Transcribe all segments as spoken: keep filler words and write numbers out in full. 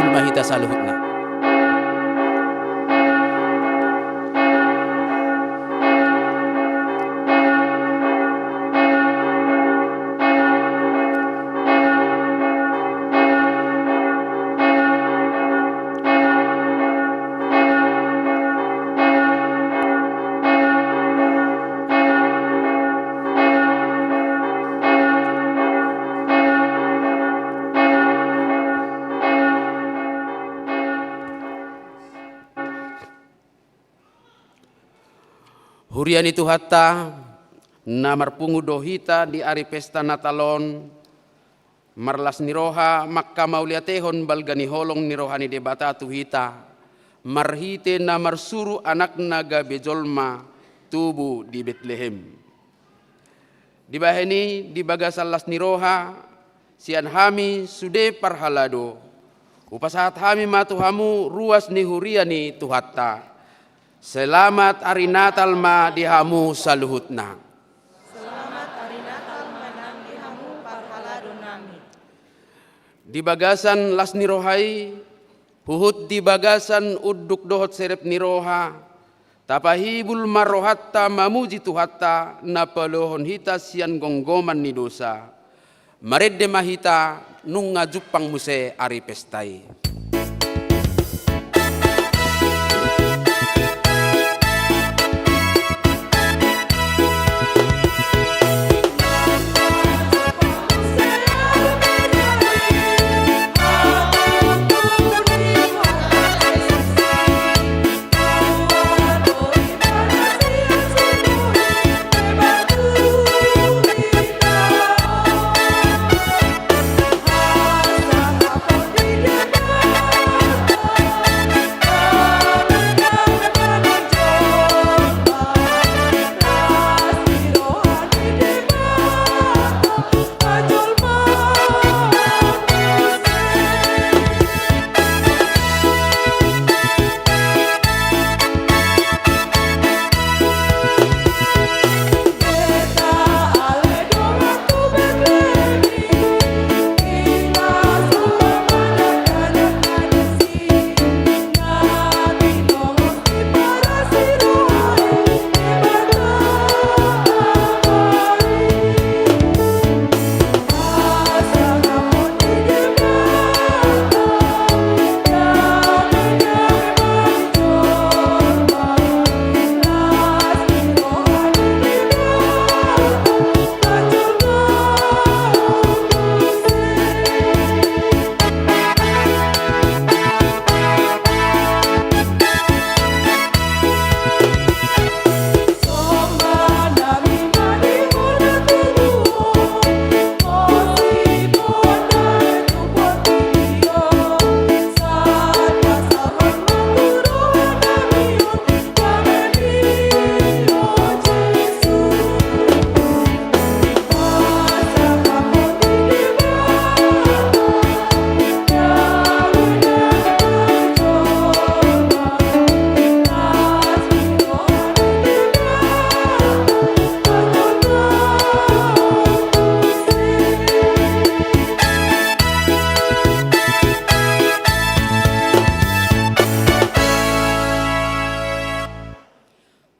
ma hita saluhutna. Huria ni Tuhanta, na marpungu do hita di ari pesta Natal on, marlas ni roha mangkamauliatehon balga ni holong ni roha ni Debata tu hita, marhite na marsuru Anakna gabe jolma tubu di Betlehem. Dibahen i, di bagasan las ni roha, sian hami sude parhalado, hupasahat hami ma tu hamu ruas ni huria ni Tuhanta. Selamat ari Natal ma di hamu saluhutna. Selamat ari Natal ma nang di hamu parhalado nami. Di bagasan las ni roha i, huhut di bagasan unduk dohot serep ni roha, tapahibul ma rohanta mamuji Tuhanta na paluahon hita sian gomgoman ni dosa. Marende ma hita, nunga jumpang muse ari pesta i.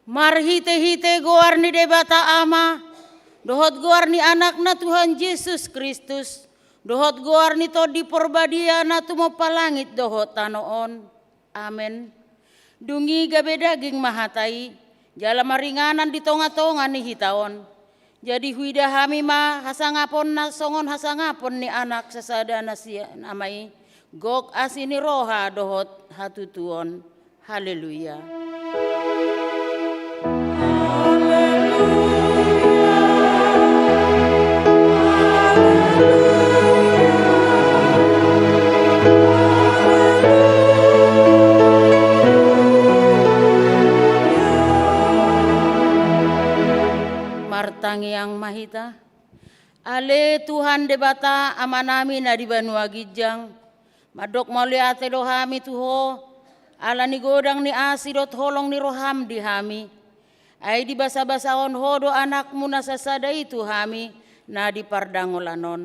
Marhitehite goar ni Debata Ama, dohot goar ni Anakna Tuhan Jesus Kristus, dohot goar ni Tondi Porbadia na tumompa langit dohot tano on. Amen. Dung i gabe daging ma hata i, jala maringanan di tongatonga ni hita on. Jadi huida hami ma hasangaponna songon hasangapon ni Anak sasada na sian Ama i, gok asi ni roha dohot hatutuon. Haleluya. Martangiang ma hita. Ale Tuhan Debata Amanami na di banua ginjang, mandok mauliate do hami tu Ho, ala ni godang ni asi dohot holong ni roham di hami. Ai dibasabasahon Ho do Anakmu na sasada i tu hami, na di pardangolan on.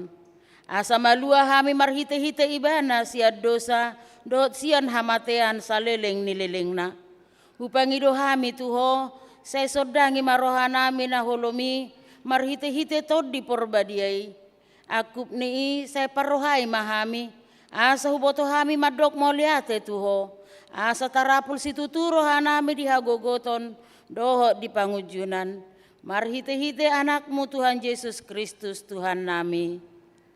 Asa malua hami marhite-hite Ibana sian dosa dohot sian hamatean saleleng ni lelengna. Hupangido hami tu Ho, sai sondangi ma rohanami na holom i marhite-hite Tondi Porbadia i. Angkup ni i sai parrohai ma hami, asa huboto hami mandok mauliate tu Ho, asa tarapul situtu rohanami di hagogoton dohot di pangunjunan, marhite-hite Anakmu Tuhan Jesus Kristus Tuhannami.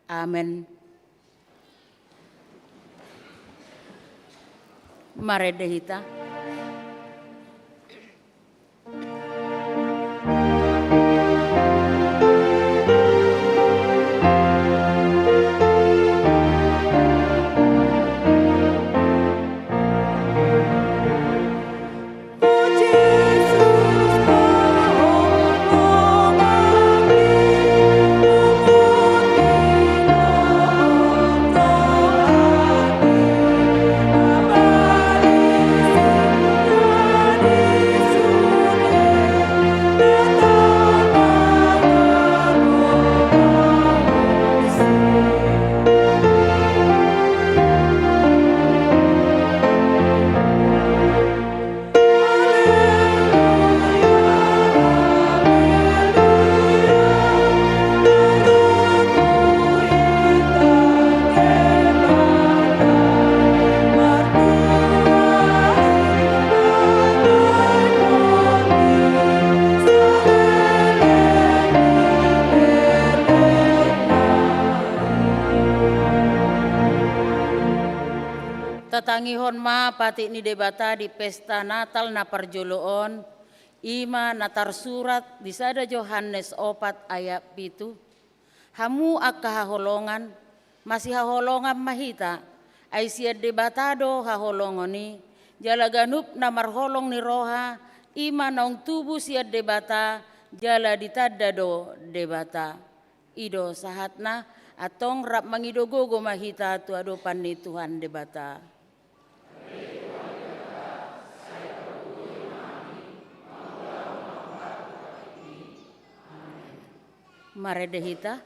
Amen. Marende hita. Tatangihon ma patik ni Debata di pesta Natal na parjolo on, i ma na tarsurat di sada Johannes opat ayat pitu. Hamu angka haholongan, masihaholongan ma hita, ai sian Debata do haholongon i, jala ganup na marholong ni roha, i ma naung tubu sian Debata, jala ditanda do Debata. I do sahatna, antong rap mangido gogo ma hita tu adopan ni Tuhan Debata. Marende hita.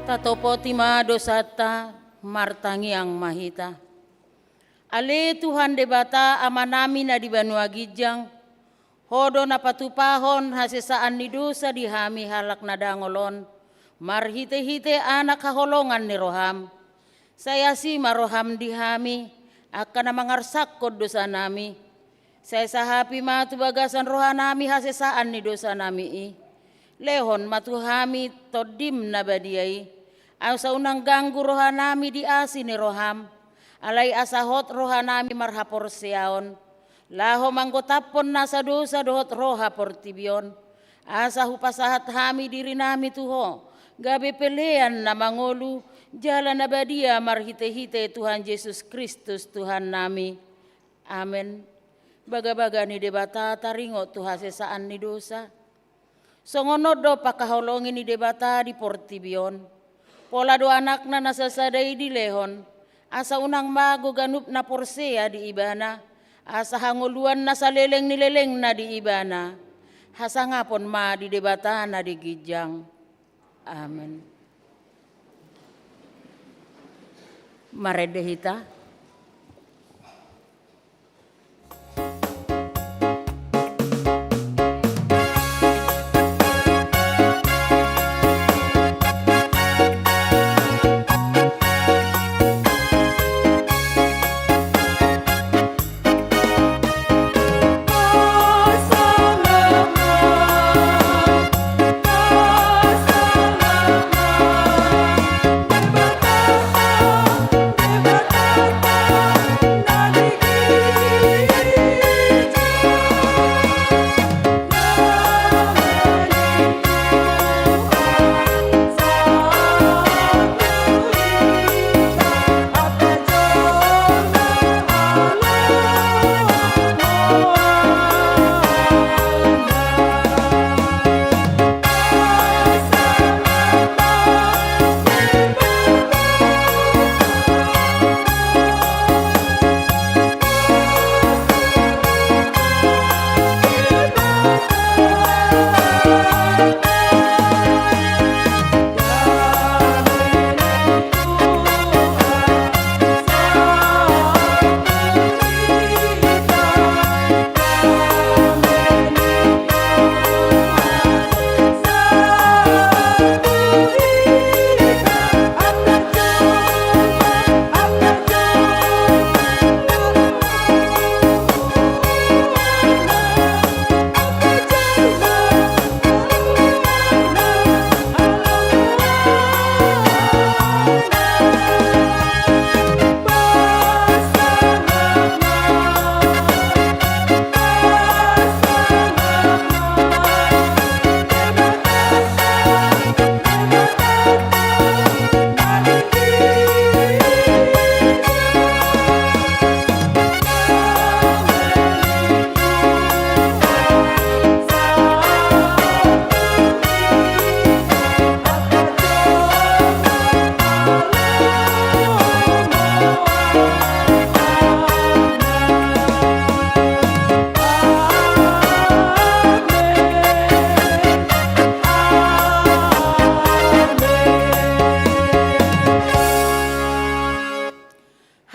Tatopoti ma dosanta, martangiang ma hita. Ale Tuhan Debata Amanami na di banua ginjang, Ho do na patupahon hasesaan ni dosa di hami halak na dangol on, Marhite-hite Anak haholongan ni roham, sai asi ma roham di hami, angka na mangarsangkon dosanami. Sai sahapi ma tu bagasan rohanami hasesaan ni dosanami i. Lehon ma tu hami Tondim na badia i, asa unang ganggu rohanami di asi ni roham, alai asa hot rohanami marhaporseaon, laho manggotaphon nasa dosa dohot roha portibi on, asa hupasahat hami dirinami tu Ho, gabe pelean na mangolu jala na badia marhite-hite Tuhan Jesus Kristus Tuhannami. Amen. Bagabaga ni Debata taringot tu hasesaan ni dosa. Songon on do pangkaholongi ni Debata di portibi on. Pola do Anakna na sasada i dilehon, asa unang mago ganup na porsea di Ibana, asa hangoluan na saleleng ni lelengna di Ibana. Hasangapon ma di Debata na di ginjang. Amen. Marende hita.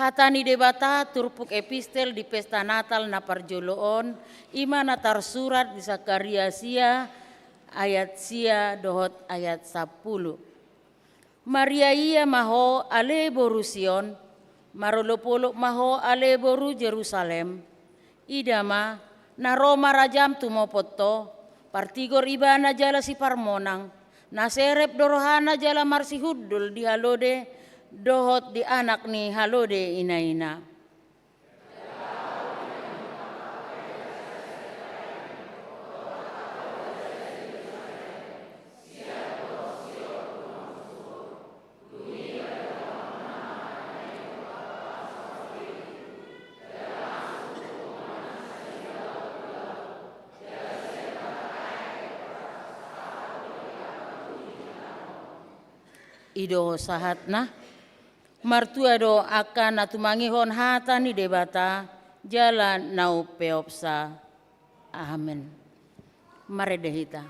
Hata ni Debata turpuk epistel di pesta Natal na parjolo on, i ma na tarsurat di Sakaria sia, ayat sia dohot ayat sampulu. Mariaia ma ho ale boru Sion, marolopolop ma ho ale boru Jerusalem. Ida ma, na ro ma rajam tumopot ho, partigor ibana jala siparmonang, na serep do rohana jala marsihundul di halode, dohot di anak ni halode inaina. I do sahatna. Martua do angka na tumangihon hata ni Debata, jala na umpeopsa. Amen. Marende hita.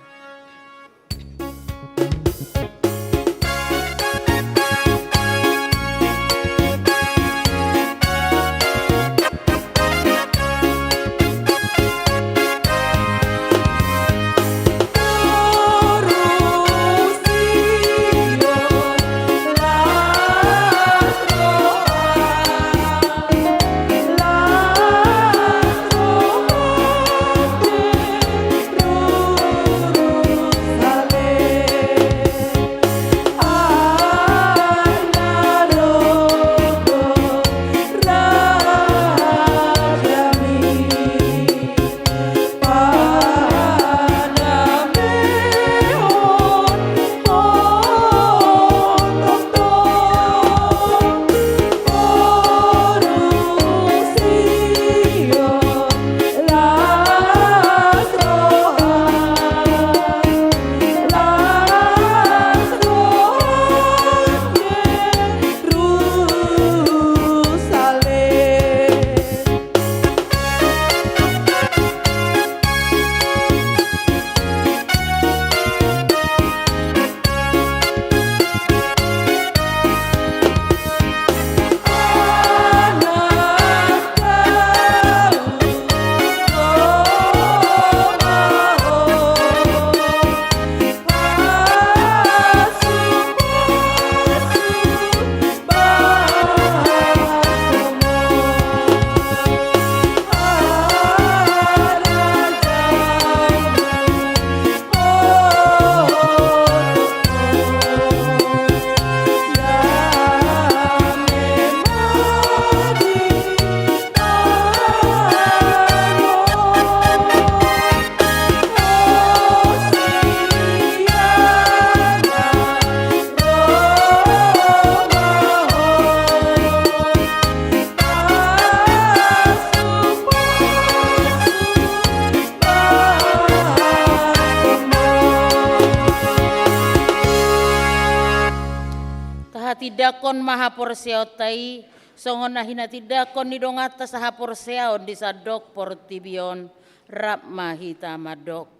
Tindangkon ma haporseaonta i, songon na hinatindangkon ni donganta sahaporseaon di sandok portibi on, rap ma hita mandok.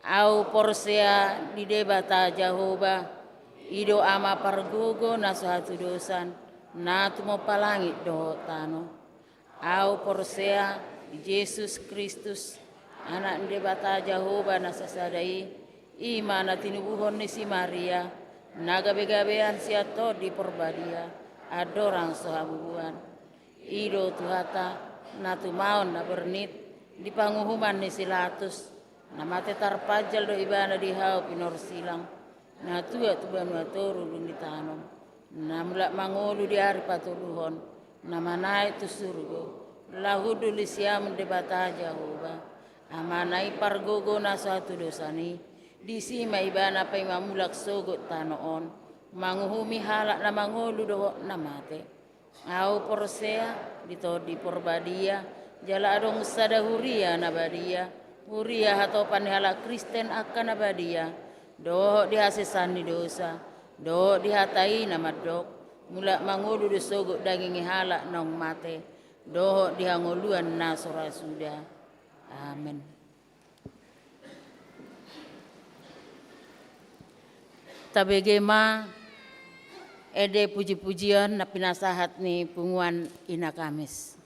Ahu porsea di Debata Jahowa, i do Ama pargogo na so hatudosan, na tumompa langit dohot tano. Ahu porsea di Jesus Kristus, Anak ni Debata Jahowa na sasada i, i ma na tinubuhon ni si Maria, na gabegabean sian Tondi Porbadia, andorang so habubuhan. I do Tuhanta, na tumaon na bernit, di panguhuman ni si Latus, na mate tarpanjal do ibana di hau pinorsilang, na tuat tu banua toru dung ditanom, na mulak mangolu di ari patoluhon, na manaek tu surgo, laho hundul di siamun Debata Jahowa, Amana i pargogo na so hatudosan i, disi ma ibana paima mulak sogot tano on, manguhumi halak na mangolu dohot na mate. Ahu porsea di Tondi Porbadia, jala adong sada huria na badia, huria hatopan ni halak Kristen angka na badia, dohot di hasesaan ni dosa, dohot di hata i na mandok, mulak mangolu do sogot daging ni halak naung mate, dohot di hangoluan na so ra suda. Amen. Tabege ma ende pujipujian na pinasahat ni punguan Ina Kamis.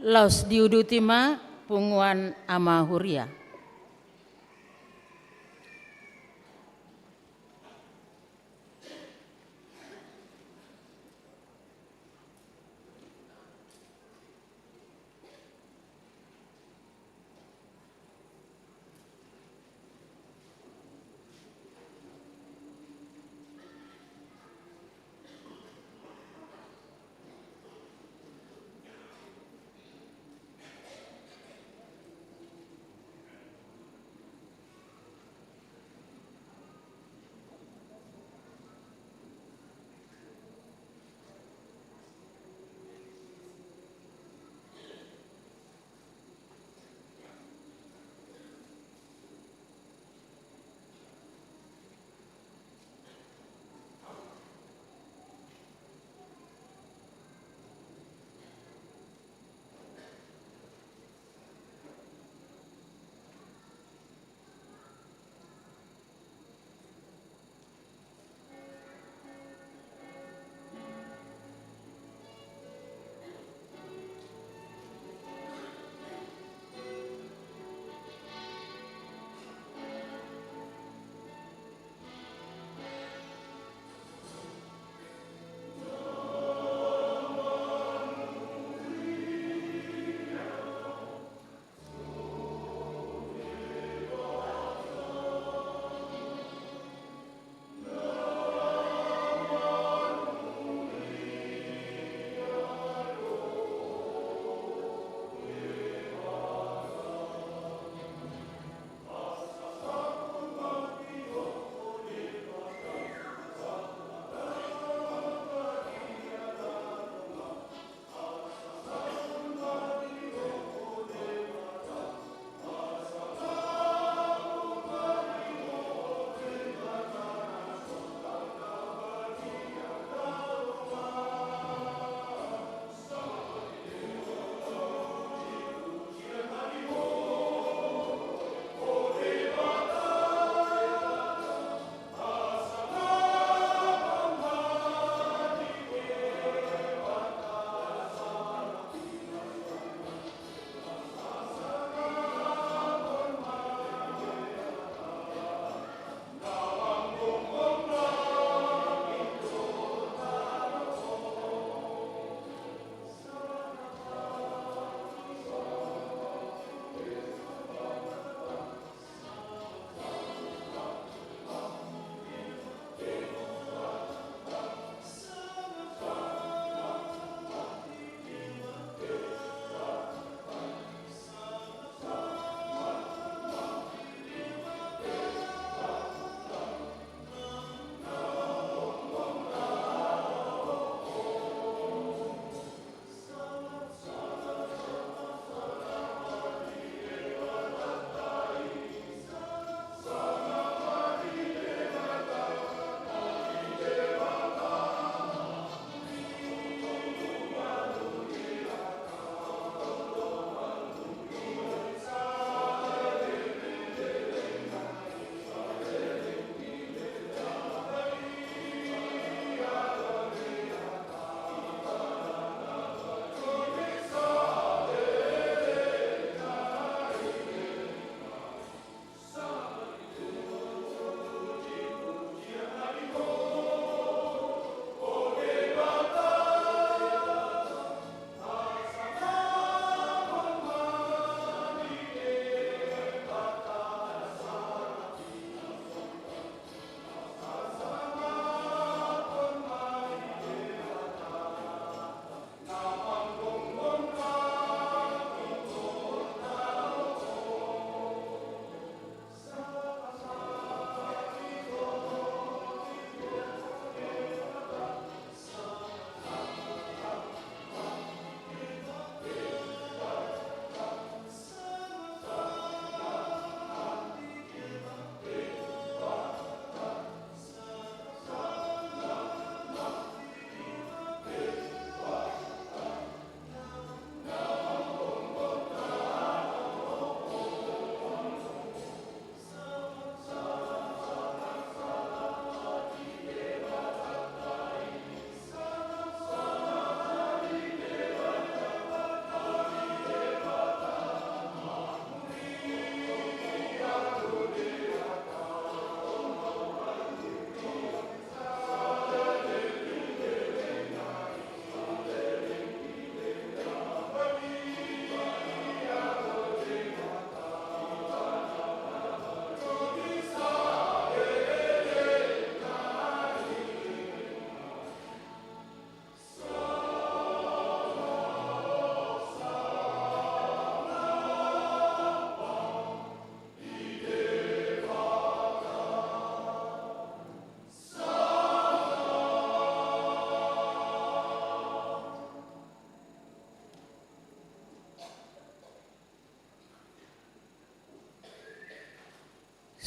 Laos diuduti ma punguan ama huria.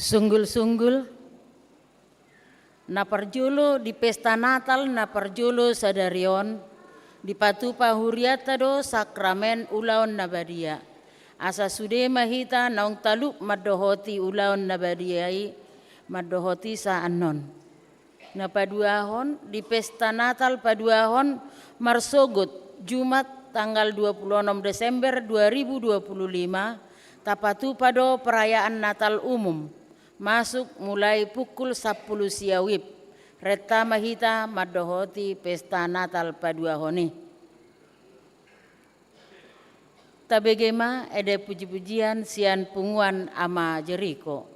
Sunggul-sunggul, na parjolo di pesta Natal na parjolo sadari on, dipatupa hurianta do sakramen ulaon na badia. Asa sude ma hita naung talup mandohoti ulaon na badia i, mandohoti sa annon. Na paduahon, di pesta Natal paduahon marsogot Jumat tanggal dua puluh enam Desember dua ribu dua puluh lima, tapatupa do perayaan Natal umum, masuk mulai pukul sampulu sia wib. Renta ma hita mandohoti pesta Natal paduahon i. Tabege ma ende puji-pujian sian punguan Ama Jeriko.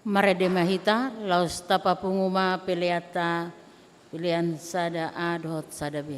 Marende ma hita, laos tapapungu ma peleanta, pelean sada A dohot sada B.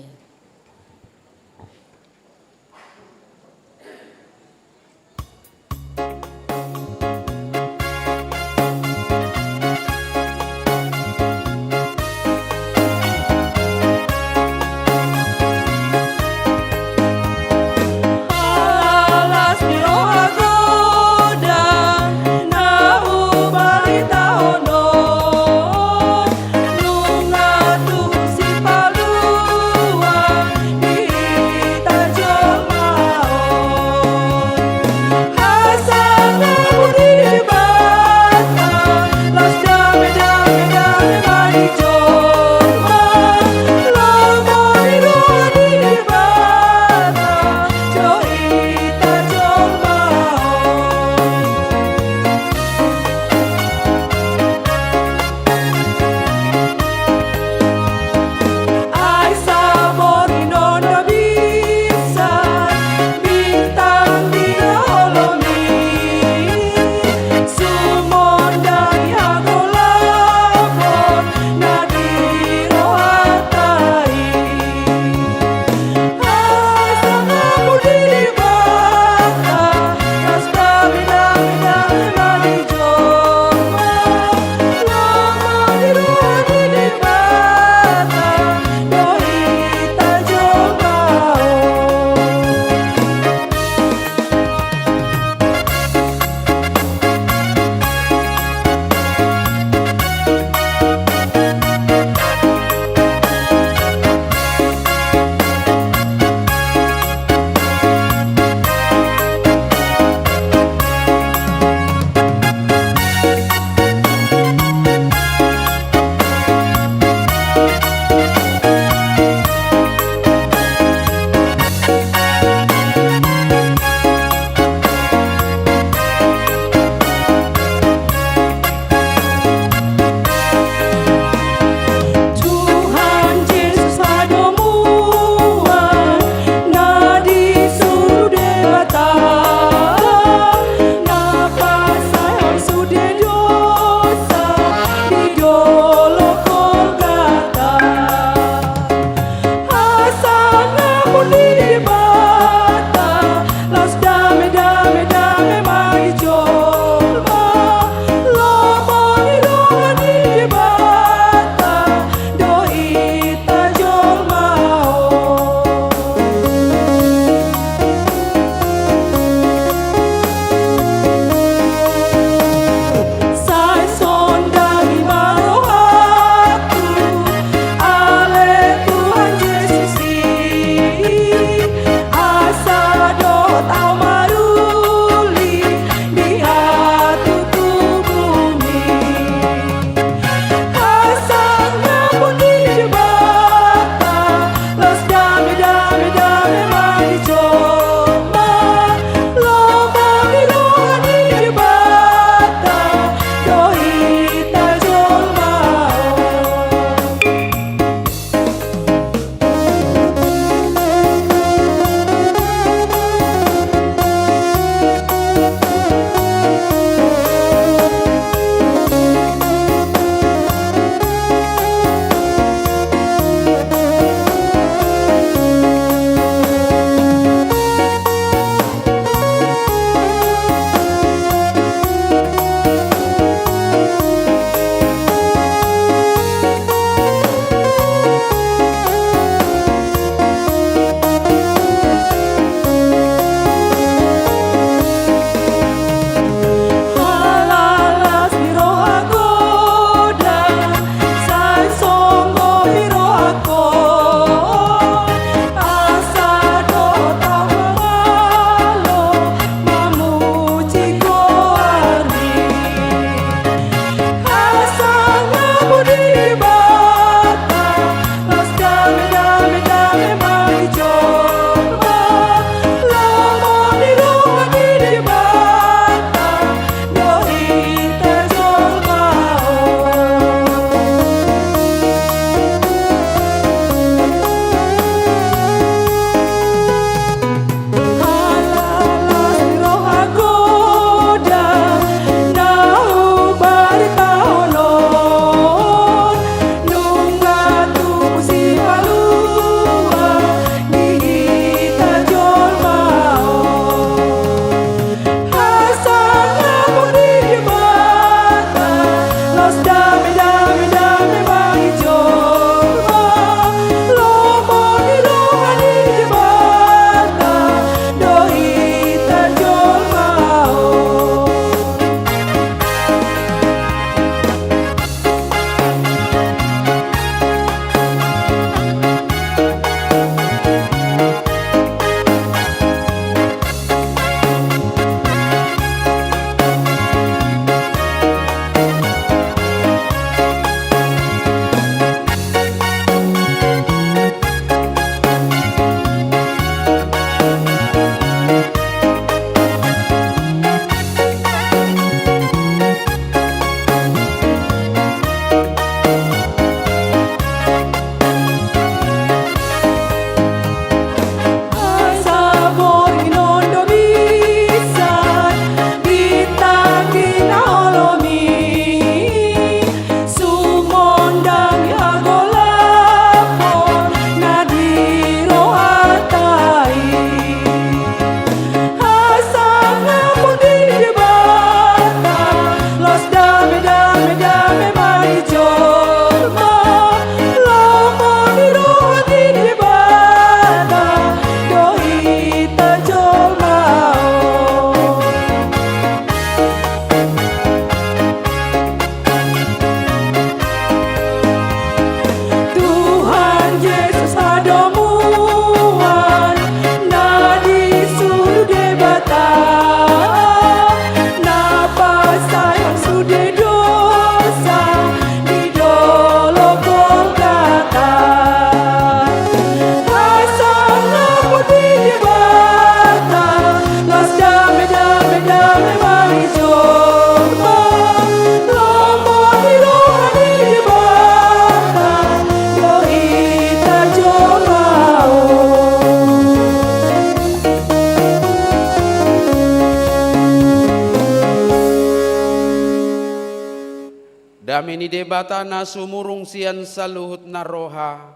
Dame ni Debata na sumurung sian saluhut na roha,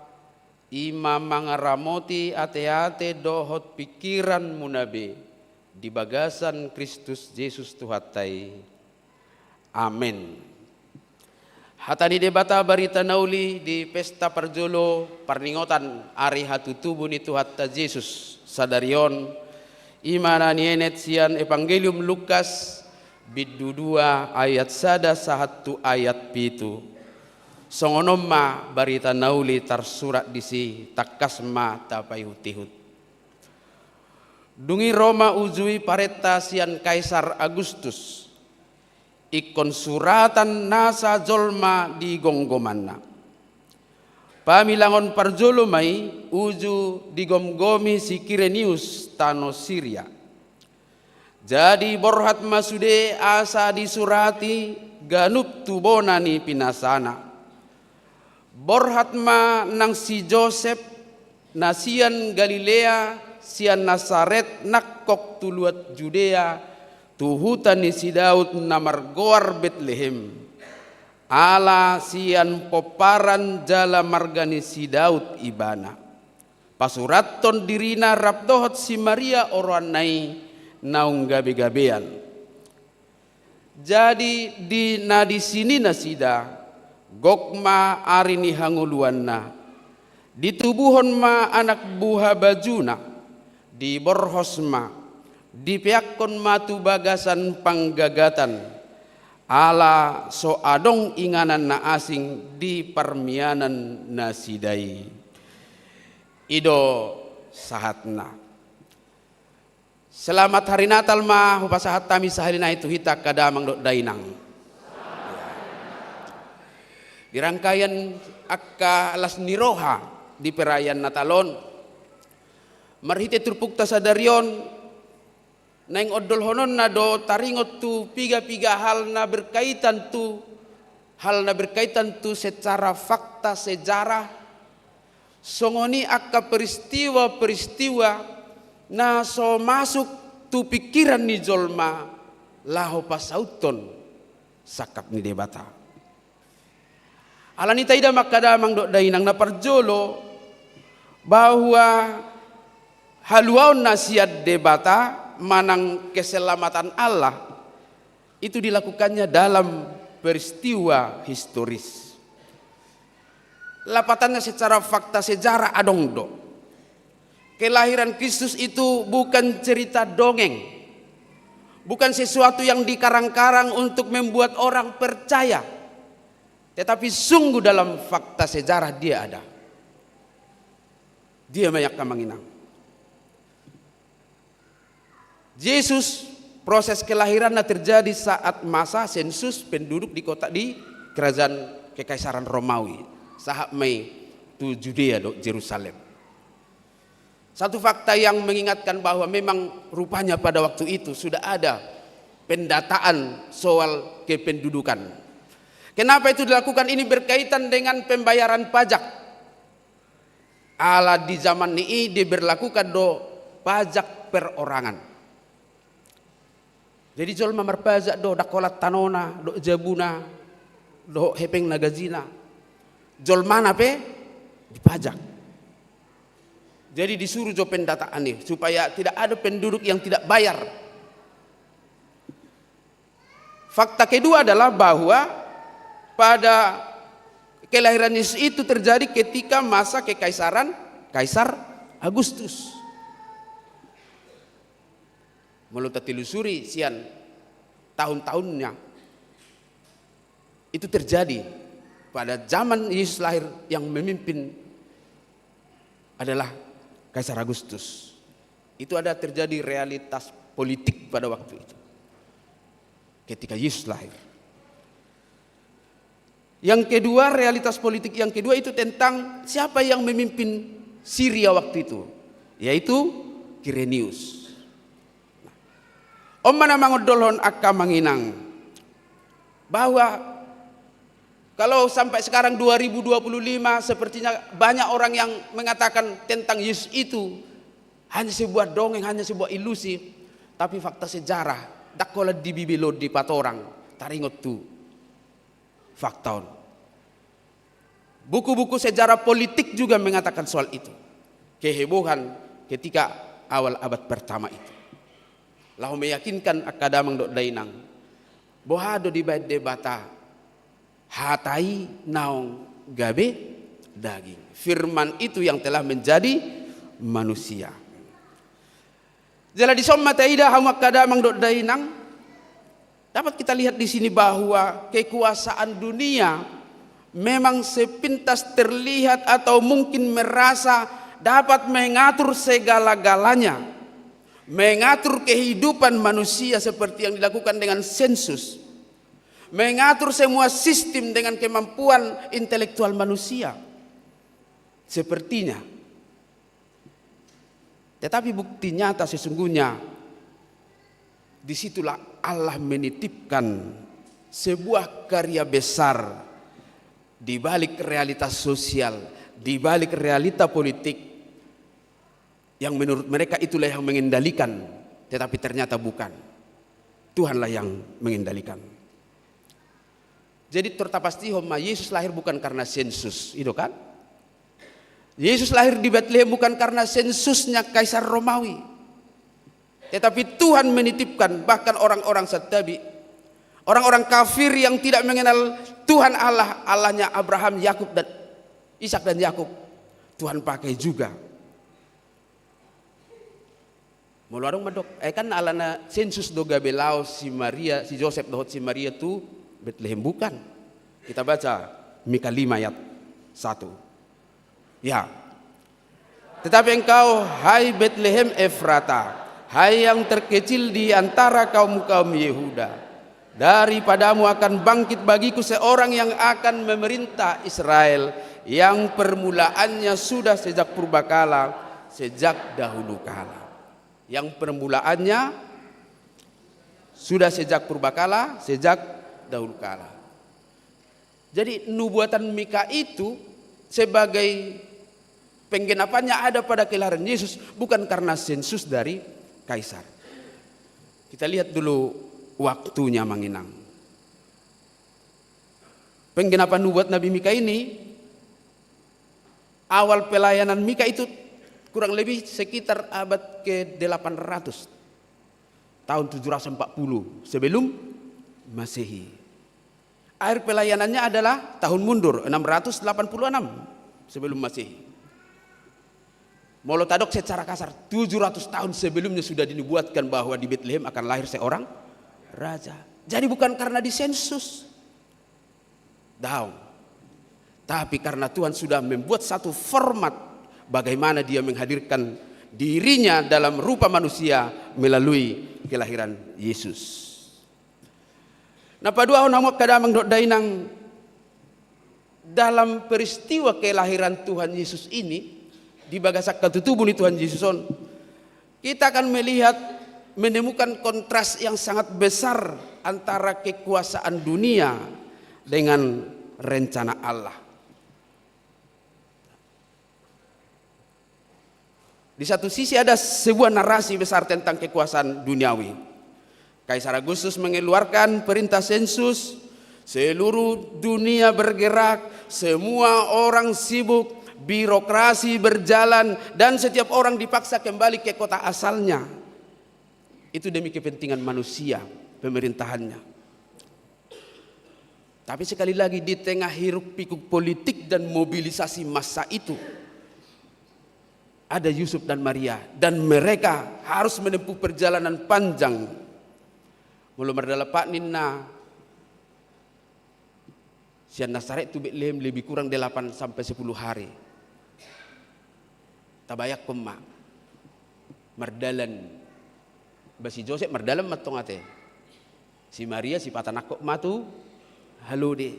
i ma mangaramoti ateate dohot pingkiranmuna be di bagasan Kristus Jesus Tuhanta i. Amen. Hata ni Debata barita na uli di pesta parjolo parningotan ari hatutubu ni Tuhanta Jesus sadari on, i ma na nienet sian Evangelium Lukas, bindu dua ayat sada sahat tu ayat pitu. Songon on ma barita na uli tarsurat disi, tangkas ma tapaihutihut. Dung i ro ma uju i parenta sian Kaisar Agustus, ingkon suratan nasa jolma di gomgomanna. Pabilangon parjolo ma i uju digomgomi si Kirenius tano Siria. Jadi borhat ma sude asa disurati ganup tu bona ni pinasana. Borhat ma nang si Josep, na sian Galilea, sian Nasaret nangkok tu luat Judea, tu huta ni si Daud na margoar Betlehem. Ala sian pomparan jala marga ni si Daud ibana. Pasurathon dirina rap dohot si Maria oroanna i naung gabegabean. Jadi di na disi ni nasida, gok ma ari ni hangoluanna, ditubuhon ma anak buhabajuna, diborhos ma, dipeakkon ma tu bagasan panggagatan, ala so adong inganan na asing di parmianan nasida i. I do sahatna. Selamat Hari Natal ma hupasahat hami sahali nai tu hita angka damang dohot dainang. Di rangkaian angka las ni roha di perayaan Natal on, marhite turpukta sadari on, naeng ondolhononna do taringot tu piga-piga hal na berkaitan tu, hal na berkaitan tu secara fakta sejarah, songon i angka peristiwa-peristiwa na so masuk tu pingkiran ni jolma laho pasauthon sangkap ni Debata. Alani i taida ma angka damang dohot dainang, na parjolo, bahwa haluaon na sian Debata manang keselamatan Allah itu dilakukannya dalam peristiwa historis. Lapatanna secara fakta sejarah adong do. Kelahiran Kristus itu bukan cerita dongeng, bukan sesuatu yang dikarang-karang untuk membuat orang percaya, tetapi sungguh dalam fakta sejarah dia ada. Dia ma i angka amang inang. Jesus, proses kelahiranna terjadi saat masa sensus penduduk di kota, di kerajaan Kekaisaran Romawi, sahat ma i tu Judea dohot Jerusalem. Satu fakta yang mengingatkan bahwa memang rupanya pada waktu itu sudah ada pendataan soal kependudukan. Kenapa itu dilakukan? Ini berkaitan dengan pembayaran pajak. Ala di zaman ni i diberlakukan do pajak perorangan. Jadi jolma marpajak do, ndang holan tanona dohot jabuna dohot hepengna, gajina. Jolmana pe dipajak. Jadi disuruh jo pendataan i supaya tidak ada penduduk yang tidak bayar. Fakta kedua adalah bahwa pada kelahiran Yesus itu terjadi ketika masa kekaisaran Kaisar Agustus. Molo tatilusuri sian tahun-tahunnya, itu terjadi pada zaman Yesus lahir, yang memimpin adalah Kaisar Agustus. Itu ada terjadi realitas politik pada waktu itu, ketika Yesus lahir. Yang kedua, realitas politik yang kedua itu tentang siapa yang memimpin Siria waktu itu, yaitu Kirenius. Nah, on ma na mangondolhon angka amang inang, bahwa kalau sampai sekarang dua ribu dua puluh lima, sepertinya banyak orang yang mengatakan tentang Yesus itu hanya sebuah dongeng, hanya sebuah ilusi. Tapi fakta sejarah, ndang holan di Bibel on dipatorang taringot tu fakta on. Buku-buku sejarah politik juga mengatakan soal itu. Kehebohan ketika awal abad pertama itu. Laho meyakinkan angka damang dohot dainang. Boha do dibaen Debata hata i naung gabe daging. Firman itu yang telah menjadi manusia. Jala dison ma taida hamu angka damang dohot dainang, dapat kita lihat di sini bahwa kekuasaan dunia memang sepintas terlihat atau mungkin merasa dapat mengatur segala-galanya, mengatur kehidupan manusia seperti yang dilakukan dengan sensus, mengatur semua sistem dengan kemampuan intelektual manusia. Sepertinya. Tetapi bukti nyata sesungguhnya, disitulah Allah menitipkan sebuah karya besar di balik realitas sosial, di balik realita politik yang menurut mereka itulah yang mengendalikan, tetapi ternyata bukan. Tuhanlah yang mengendalikan. Jadi, tertapastihon ma, Yesus lahir bukan karena sensus, i do kan? Yesus lahir di Betlehem bukan karena sensusnya Kaisar Romawi. Tetapi Tuhan menitipkan, bahkan orang-orang santabi, orang-orang kafir yang tidak mengenal Tuhan Allah, Allahnya Abraham, Yakub, dan Ishak dan Yakub, Tuhan pakai juga. Molo adong mandok, eh, kan alana sensus do gabe laho si Maria, si Josep dohot si Maria tu Betlehem, bukan. Kita baca Mika lima ayat satu. Ya. Tetapi engkau, hai Betlehem Efrata, hai yang terkecil di antara kaum-kaum Yehuda, daripadamu akan bangkit bagiku seorang yang akan memerintah Israel, yang permulaannya sudah sejak purbakala, sejak dahulu kala. Yang permulaannya sudah sejak purbakala, sejak dahulu kala. Jadi, nubuatan Mika itu sebagai penggenapannya ada pada kelahiran Yesus, bukan karena sensus dari kaisar. Kita lihat dulu waktunya, Amang Inang. Penggenapan nubuat Nabi Mika ini, awal pelayanan Mika itu kurang lebih sekitar abad ke delapan ratus, tahun tujuh ratus empat puluh sebelum Masehi. Akhir pelayanannya adalah tahun mundur, enam ratus delapan puluh enam sebelum Masehi. Molo tadok secara kasar, tujuh ratus tahun sebelumnya sudah dinubuatkan bahwa di Betlehem akan lahir seorang raja. Jadi, bukan karena disensus. Daong. Tapi karena Tuhan sudah membuat satu format bagaimana Dia menghadirkan diri-Nya dalam rupa manusia melalui kelahiran Yesus. Na paduahon, hamu angka damang dohot dainang, dalam peristiwa kelahiran Tuhan Yesus ini, di bagasan katutubu ni Tuhan Yesus on, kita akan melihat, menemukan kontras yang sangat besar antara kekuasaan dunia dengan rencana Allah. Di satu sisi ada sebuah narasi besar tentang kekuasaan duniawi. Kaisar Agustus mengeluarkan perintah sensus, seluruh dunia bergerak, semua orang sibuk, birokrasi berjalan, dan setiap orang dipaksa kembali ke kota asalnya. Itu demi kepentingan manusia, pemerintahannya. Tapi sekali lagi, di tengah hiruk pikuk politik dan mobilisasi massa itu, ada Yusuf dan Maria, dan mereka harus menempuh perjalanan panjang. Molo mardalan pat ninna sian Nasaret tu Betlehem lebih kurang delapan sampai sepuluh hari. Tabayangkon ma, mardalan, ba si Josep mardalan ma tong ate. Si Maria sipata nangkok ma tu halode.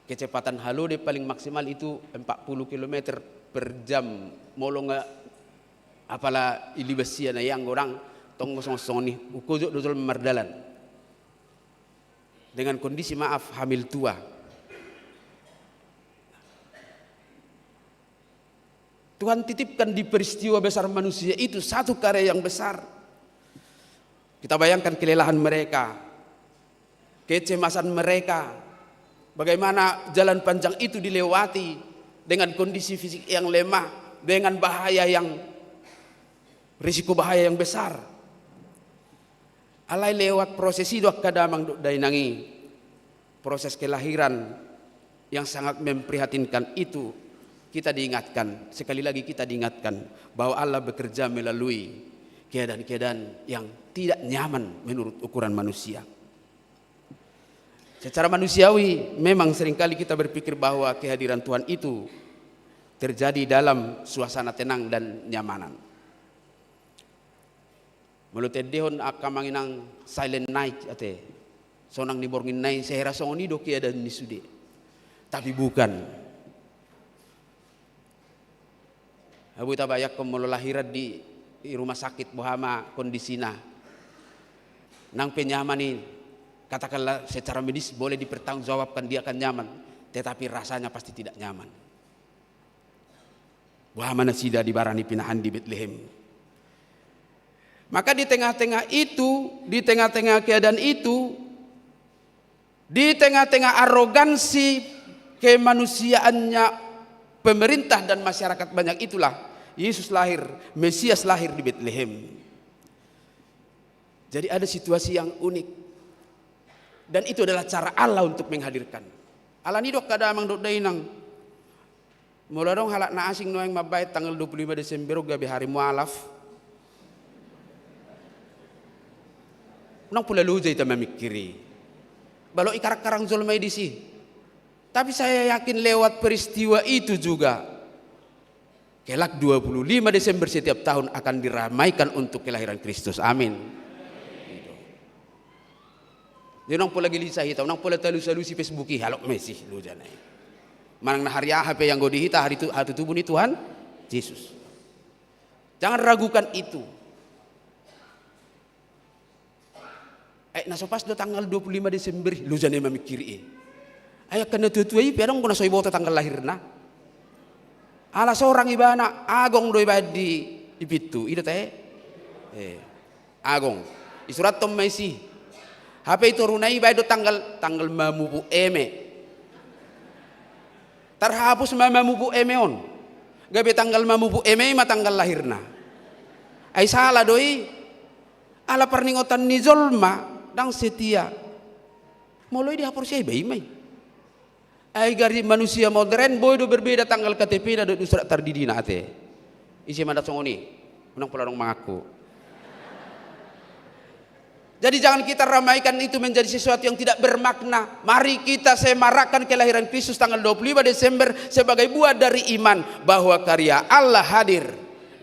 Kecepatan halode paling maksimal itu empat puluh kilometer per jam. Molo nga apala ilibas sia na ianggo dang, tong songon-songon i, ungkojok do jolma mardalan. Dengan kondisi, maaf, hamil tua. Tuhan titipkan di peristiwa besar manusia itu satu karya yang besar. Kita bayangkan kelelahan mereka, kecemasan mereka, Bagaimana jalan panjang itu dilewati dengan kondisi fisik yang lemah, dengan bahaya yang, risiko bahaya yang besar. Alai lewat proses i do angka damang dohot dainang i, proses kelahiran yang sangat memprihatinkan itu, kita diingatkan, sekali lagi kita diingatkan bahwa Allah bekerja melalui keadaan-keadaan yang tidak nyaman menurut ukuran manusia. Secara manusiawi, memang seringkali kita berpikir bahwa kehadiran Tuhan itu terjadi dalam suasana tenang dan nyamanan. Molo taendehon angka amang inang silent night ate, sonang ni borngin na i, sehera songon i do keadaan ni sude. Tapi bukan. Boi tabayangkon molo lahiran di, di rumah sakit, boha ma kondisina. Nang pe nyaman i, katakanlah secara medis boleh dipertanggungjawabkan dia akan nyaman, tetapi rasanya pasti tidak nyaman. Boha ma nasida di bara ni pinahan di Betlehem. Maka di tengah-tengah itu, di tengah-tengah keadaan itu, di tengah-tengah arogansi kemanusiaannya pemerintah dan masyarakat banyak itulah, Yesus lahir, Mesias lahir di Betlehem. Jadi ada situasi yang unik. Dan itu adalah cara Allah untuk menghadirkan. Alani i do angka damang dohot dainang. Molo adong halak na asing nuaeng mambaen tanggal dua puluh lima Desember on gabe hari mualaf, unang pola loja hita mamingkiri. Balok i karang-karang jolma i disi. Tapi saya yakin lewat peristiwa itu juga, kelak dua puluh lima Desember setiap tahun akan diramaikan untuk kelahiran Kristus. Amin. Jadi unang pola gelisah hita, unang pola talus-alusi Facebook i, halak Mesias, loja na i. Manang na hari aha pe anggo di hita, hari tu-, hatutubu ni Tuhan Yesus. Jangan ragukan itu. Eh, na so pas do tanggal dua puluh lima Desember i, loja na i mamingkiri i. Ai angka na tua-tua i pe adong do na so diboto tanggal lahirna. Ala sorang ibana, Agong do ibaen di, di pintu, i do tahe. Eh, Agong. Disurathon ma disi. Hape di toruna i ibaen do tanggal, tanggal mamupuk eme. Tarhapus ma mamupuk eme on. Gabe tanggal mamupuk eme i ma tanggal lahirna. Ai sala do i. Ala parningotan ni jolma ndang setia. Molo i dihaporseai, ba i ma i. Ai gari manusia modern, boi do berbeda tanggal K T P-na dohot surat tardidina ate. Ise ma ndang songon i? Unang pola adong mangaku. Jadi jangan kita ramaikan itu menjadi sesuatu yang tidak bermakna. Mari kita semarakkan kelahiran Kristus tanggal dua puluh lima Desember sebagai buah dari iman bahwa karya Allah hadir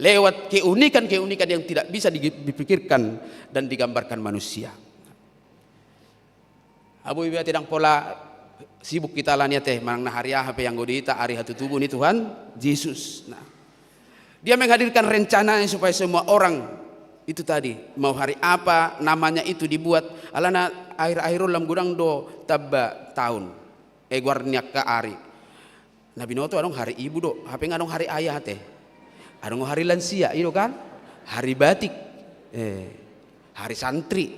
lewat keunikan-keunikan yang tidak bisa di-, dipikirkan dan digambarkan manusia. Boi be ate ndang pola sibuk hita alani ate, manang na hari aha pe anggo di hita, ari hatutubu ni Tuhan Yesus. Nah, Dia menghadirkan rencananya supaya semua orang itu tadi, mau hari apa namanya itu dibuat, alana akhir-akhir on lam godang do tamba taon. Eh, goar ni angka ari. Na binoto adong hari ibu do, hape nga adong hari ayah ate. Adong hari lansia, i do kan? Hari batik. Eh, hari santri.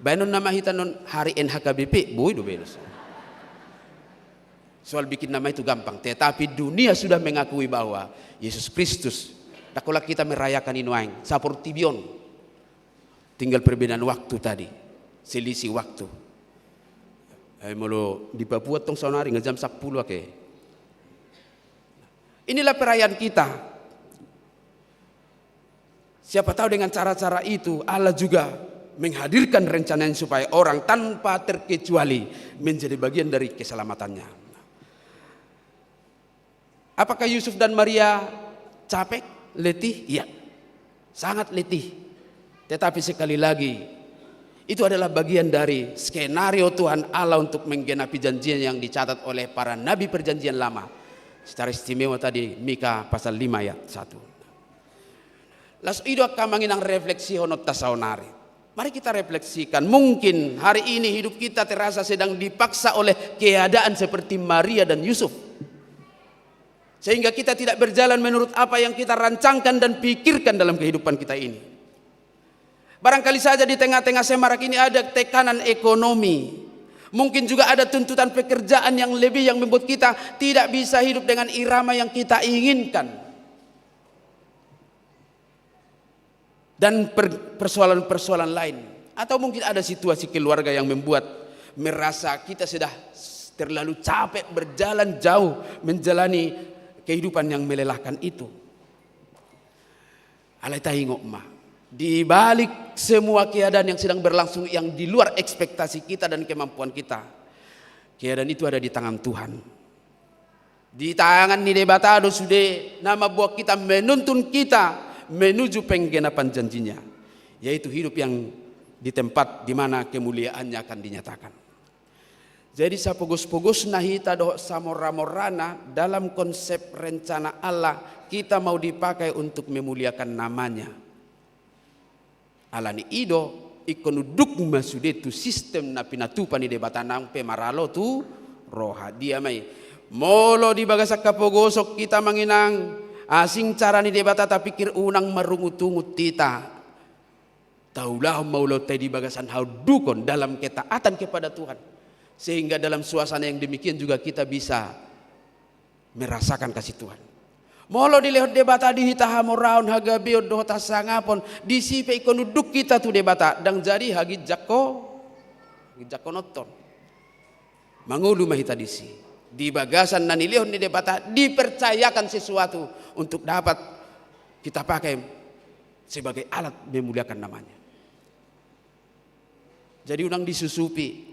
Baenon nama hita non hari N H K B P, boi do baenon. Soal bikin nama itu gampang, tetapi dunia sudah mengakui bahwa Yesus Kristus, ndang holan hita merayakan i nuaeng, saportibi on. Tinggal perbedaan waktu tadi, selisih waktu. Eh, molo di Papua tong saonari nga jam sampulu ake. Inilah perayaan kita. Siapa tahu dengan cara-cara itu Allah juga menghadirkan rencananya supaya orang tanpa terkecuali menjadi bagian dari keselamatannya. Apakah Yusuf dan Maria capek, letih? Iya, sangat letih. Tetapi sekali lagi, itu adalah bagian dari skenario Tuhan Allah untuk menggenapi janjinya yang dicatat oleh para nabi Perjanjian Lama. Secara istimewa tadi Mika pasal lima ayat satu. Laos i do angka amang inang refleksihononta saonari. Mari kita refleksikan, mungkin hari ini hidup kita terasa sedang dipaksa oleh keadaan seperti Maria dan Yusuf. Sehingga kita tidak berjalan menurut apa yang kita rancangkan dan pikirkan dalam kehidupan kita ini. Barangkali saja di tengah-tengah semarak ini ada tekanan ekonomi, Mungkin juga ada tuntutan pekerjaan yang lebih yang membuat kita tidak bisa hidup dengan irama yang kita inginkan. Dan per-, persoalan-persoalan lain. Atau mungkin ada situasi keluarga yang membuat merasa kita sudah terlalu capek berjalan jauh menjalani kehidupan yang melelahkan itu. Alai taingot ma, di balik semua keadaan yang sedang berlangsung yang di luar ekspektasi kita dan kemampuan kita, keadaan itu ada di tangan Tuhan. Di tangan ni Debata do sude na mambuat kita, menuntun kita menuju penggenapan janjinya, yaitu hidup yang di tempat di mana kemuliaannya akan dinyatakan. Jadi sapogos-pogosna hita dohot samoramorana dalam konsep rencana Allah, kita mau dipakai untuk memuliakan namanya. Alani i do, ingkon unduk ma sude tu sistem na pinatupa ni Debata nang pe maralo tu roha. Dia ma i, molo di bagasan hapogoson hita manginang, asing cara ni Debata tapikir, unang marungutungut hita. Taulahon ma ulaonta i di bagasan haundukon dalam ketaatan kepada Tuhan. Sehingga dalam suasana yang demikian juga kita bisa merasakan kasih Tuhan. Molo dilehon Debata di hita hamoraon, hagabeon dohot hasangapon, disi pe ingkon unduk hita tu Debata, ndang jadi haginjangko-, haginjangkononton. Mangolu ma hita disi. Di bagasan na nilehon ni Debata, dipercayakan sesuatu untuk dapat kita pakai sebagai alat memuliakan namanya. Jadi unang disusupi,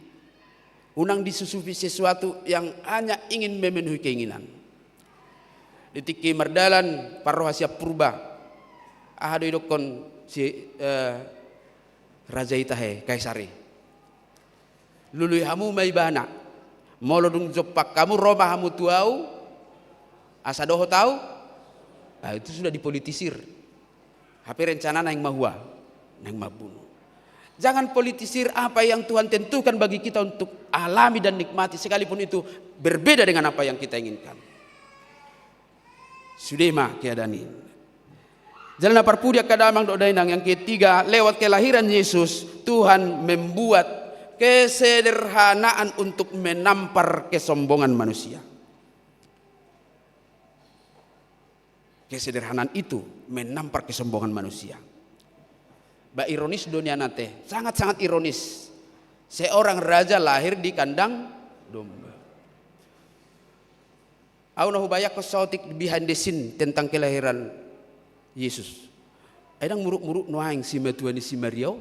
unang disusupi sesuatu yang hanya ingin memenuhi keinginan. Di tingki mardalan parroha sian Purba, aha do idokkon si, eh, raja i tahe, Kaisar i. Lului hamu ma ibana. Molo dung jompak hamu, ro ma hamu tu ahu, asa dohot ahu. Ah, itu sudah dipolitisir. Hape rencana naeng mahua, naeng mambunu. Jangan politisir apa yang Tuhan tentukan bagi kita untuk alami dan nikmati, sekalipun itu berbeda dengan apa yang kita inginkan. Sude ma keadaan i. Jala na parpudi angka damang dohot dainang, yang ketiga, lewat kelahiran Yesus, Tuhan membuat kesederhanaan untuk menampar kesombongan manusia. Kesederhanaan itu menampar kesombongan manusia. Ba ironis do nian ate, sangat-sangat ironis. Seorang raja lahir di kandang domba. Ahu na hubayangkon saotik behind the scene tentang kelahiran Yesus. Ai ndang muruk-muruk nuaeng simatua ni si Maria on.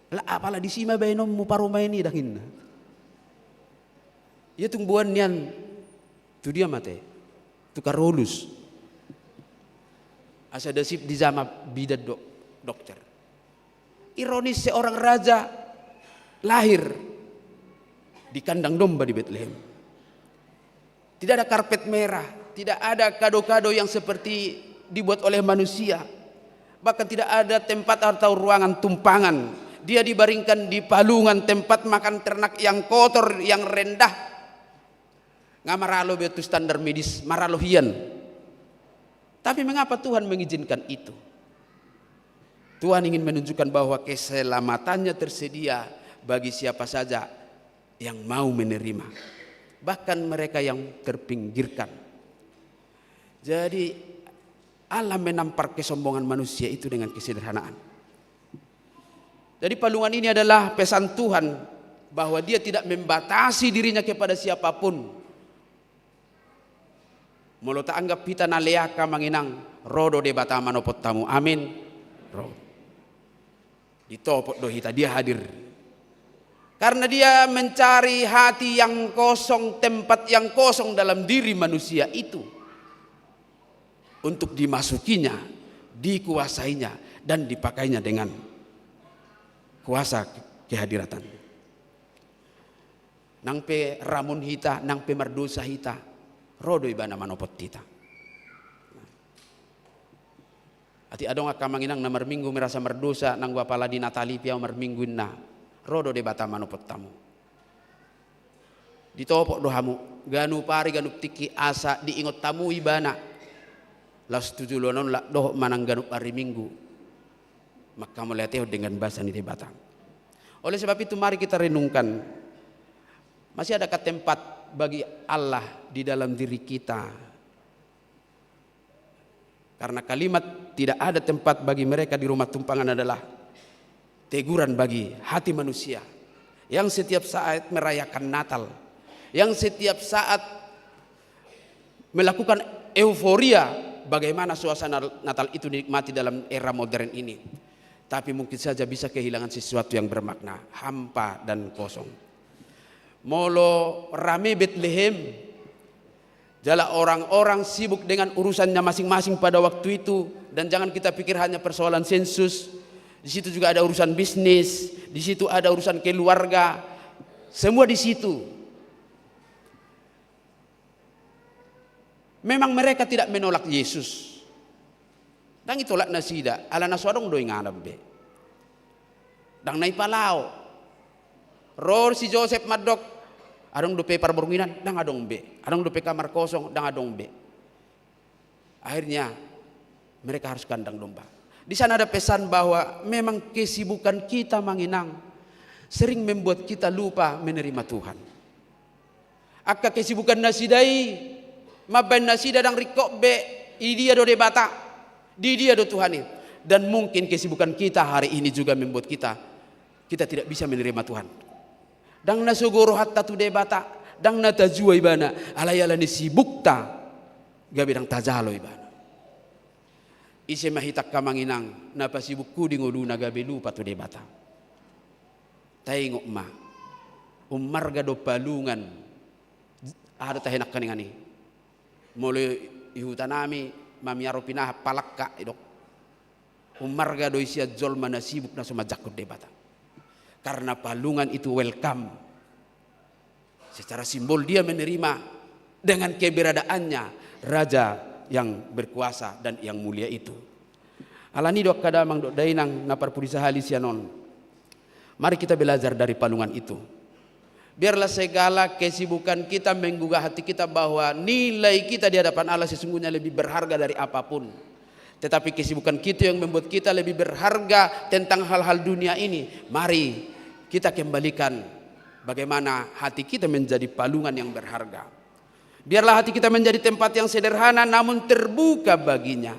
Ala apala disi ma baenonmu parumaen i, ndang ninna. Ia tung boan nian tu dia ma ate? Tu Karolus. Asa dasip dijama bidan dohot dokter. Ironis, seorang raja lahir di kandang domba di Betlehem. Tidak ada karpet merah, tidak ada kado-kado yang seperti dibuat oleh manusia. Bahkan tidak ada tempat atau ruangan tumpangan. Dia dibaringkan di palungan, tempat makan ternak yang kotor, yang rendah. Nga maralo be tu standar medis, maralo hian. Tapi mengapa Tuhan mengizinkan itu? Tuhan ingin menunjukkan bahwa keselamatannya tersedia bagi siapa saja yang mau menerima, bahkan mereka yang terpinggirkan. Jadi, Allah menampar kesombongan manusia itu dengan kesederhanaan. Jadi, palungan ini adalah pesan Tuhan bahwa Dia tidak membatasi diri-Nya kepada siapa pun. Molo taanggap hita na leaka manginang, ro do Debata manopot hamu. Amin. Ro. Ditopot do hita, Dia hadir. Karena Dia mencari hati yang kosong, tempat yang kosong dalam diri manusia itu, untuk dimasukinya, dikuasainya, dan dipakainya dengan kuasa kehadiran. Nang pe ramun hita, nang pe mardosa hita, ro do Ibana manopot hita. Atik adong angka amang inang na marminggu merasa mardosa, nanggo apala di Natal i pe au marminggu inna, ro do Debata manopot hamu. Ditopot do hamu, ganup ari ganup tingki asa diingot hamu Ibana. Laos tu joloan on lak dohot manang ganup ari Minggu manghamauliatehon denggan basa ni Debata. Oleh sebab itu, mari kita renungkan Masih adakah tempat bagi Allah di dalam diri kita? Karena kalimat tidak ada tempat bagi mereka di rumah tumpangan adalah teguran bagi hati manusia yang setiap saat merayakan Natal, yang setiap saat melakukan euforia bagaimana suasana Natal itu dinikmati dalam era modern ini. Tapi mungkin saja bisa kehilangan sesuatu yang bermakna, hampa dan kosong. Molo rame Betlehem, jala orang-orang sibuk dengan urusannya masing-masing pada waktu itu, dan jangan kita pikir hanya persoalan sensus, di situ juga ada urusan bisnis, di situ ada urusan keluarga, semua di situ. Memang mereka tidak menolak Yesus. Ndang ditolak nasida, ala na so adong do inganan be. Ndang na dipalao. Ro si Josep mandok, adong dope parborunginan, ndang adong be. Adong dope kamar kosong, ndang adong be. Akhirnya mereka harus kandang domba. Di sana ada pesan bahwa memang kesibukan kita, Amang Inang, sering membuat kita lupa menerima Tuhan. Angka kesibukan nasida i mambahen nasida ndang ringkot be, di dia do Debata, di dia do Tuhan i. Dan mungkin kesibukan kita hari ini juga membuat kita, kita tidak bisa menerima Tuhan. Ndang na sogo rohanta tu Debata, ndang na tajua Ibana, alai ala ni sibukta gabe ndang tajalo Ibana. Ise ma hita, Amang Inang, na pasibuk hu di ngoluna gabe lupa tu Debata? Taingot ma, ummarga do palungan. Aha do tahe nangkaningan i? Molo i huta nami, mamiaro pinahan, palangka, idok. Ummarga do i sian jolma na sibuk na so manjangkon Debata. Karena palungan itu welcome. Secara simbol dia menerima dengan keberadaannya Raja yang berkuasa dan yang mulia itu. Alani do angka damang dohot dainang na parpudi sahali sian on. Mari kita belajar dari palungan itu. Biarlah segala kesibukan kita menggugah hati kita bahwa nilai kita di hadapan Allah sesungguhnya lebih berharga dari apapun. Tetapi kesibukan kita yang membuat kita lebih berharga tentang hal-hal dunia ini. Mari kita kembalikan bagaimana hati kita menjadi palungan yang berharga. Biarlah hati kita menjadi tempat yang sederhana namun terbuka baginya.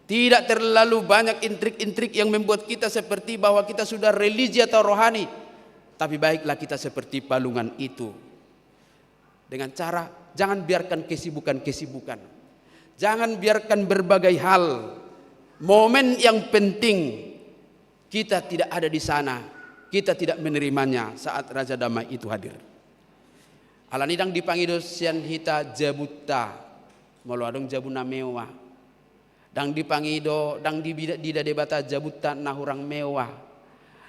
Tidak terlalu banyak intrik-intrik yang membuat kita seperti bahwa kita sudah religi atau rohani. Tapi baiklah kita seperti palungan itu. Dengan cara, jangan biarkan kesibukan-kesibukan. Jangan biarkan berbagai hal, momen yang penting, kita tidak ada di sana, kita tidak menerimanya saat Raja Damai itu hadir. Alani ndang dipangido sian hita jabunta, molo adong jabu na mewah. Ndang dipangido, ndang dibida-, dida Debata jabunta na hurang mewah.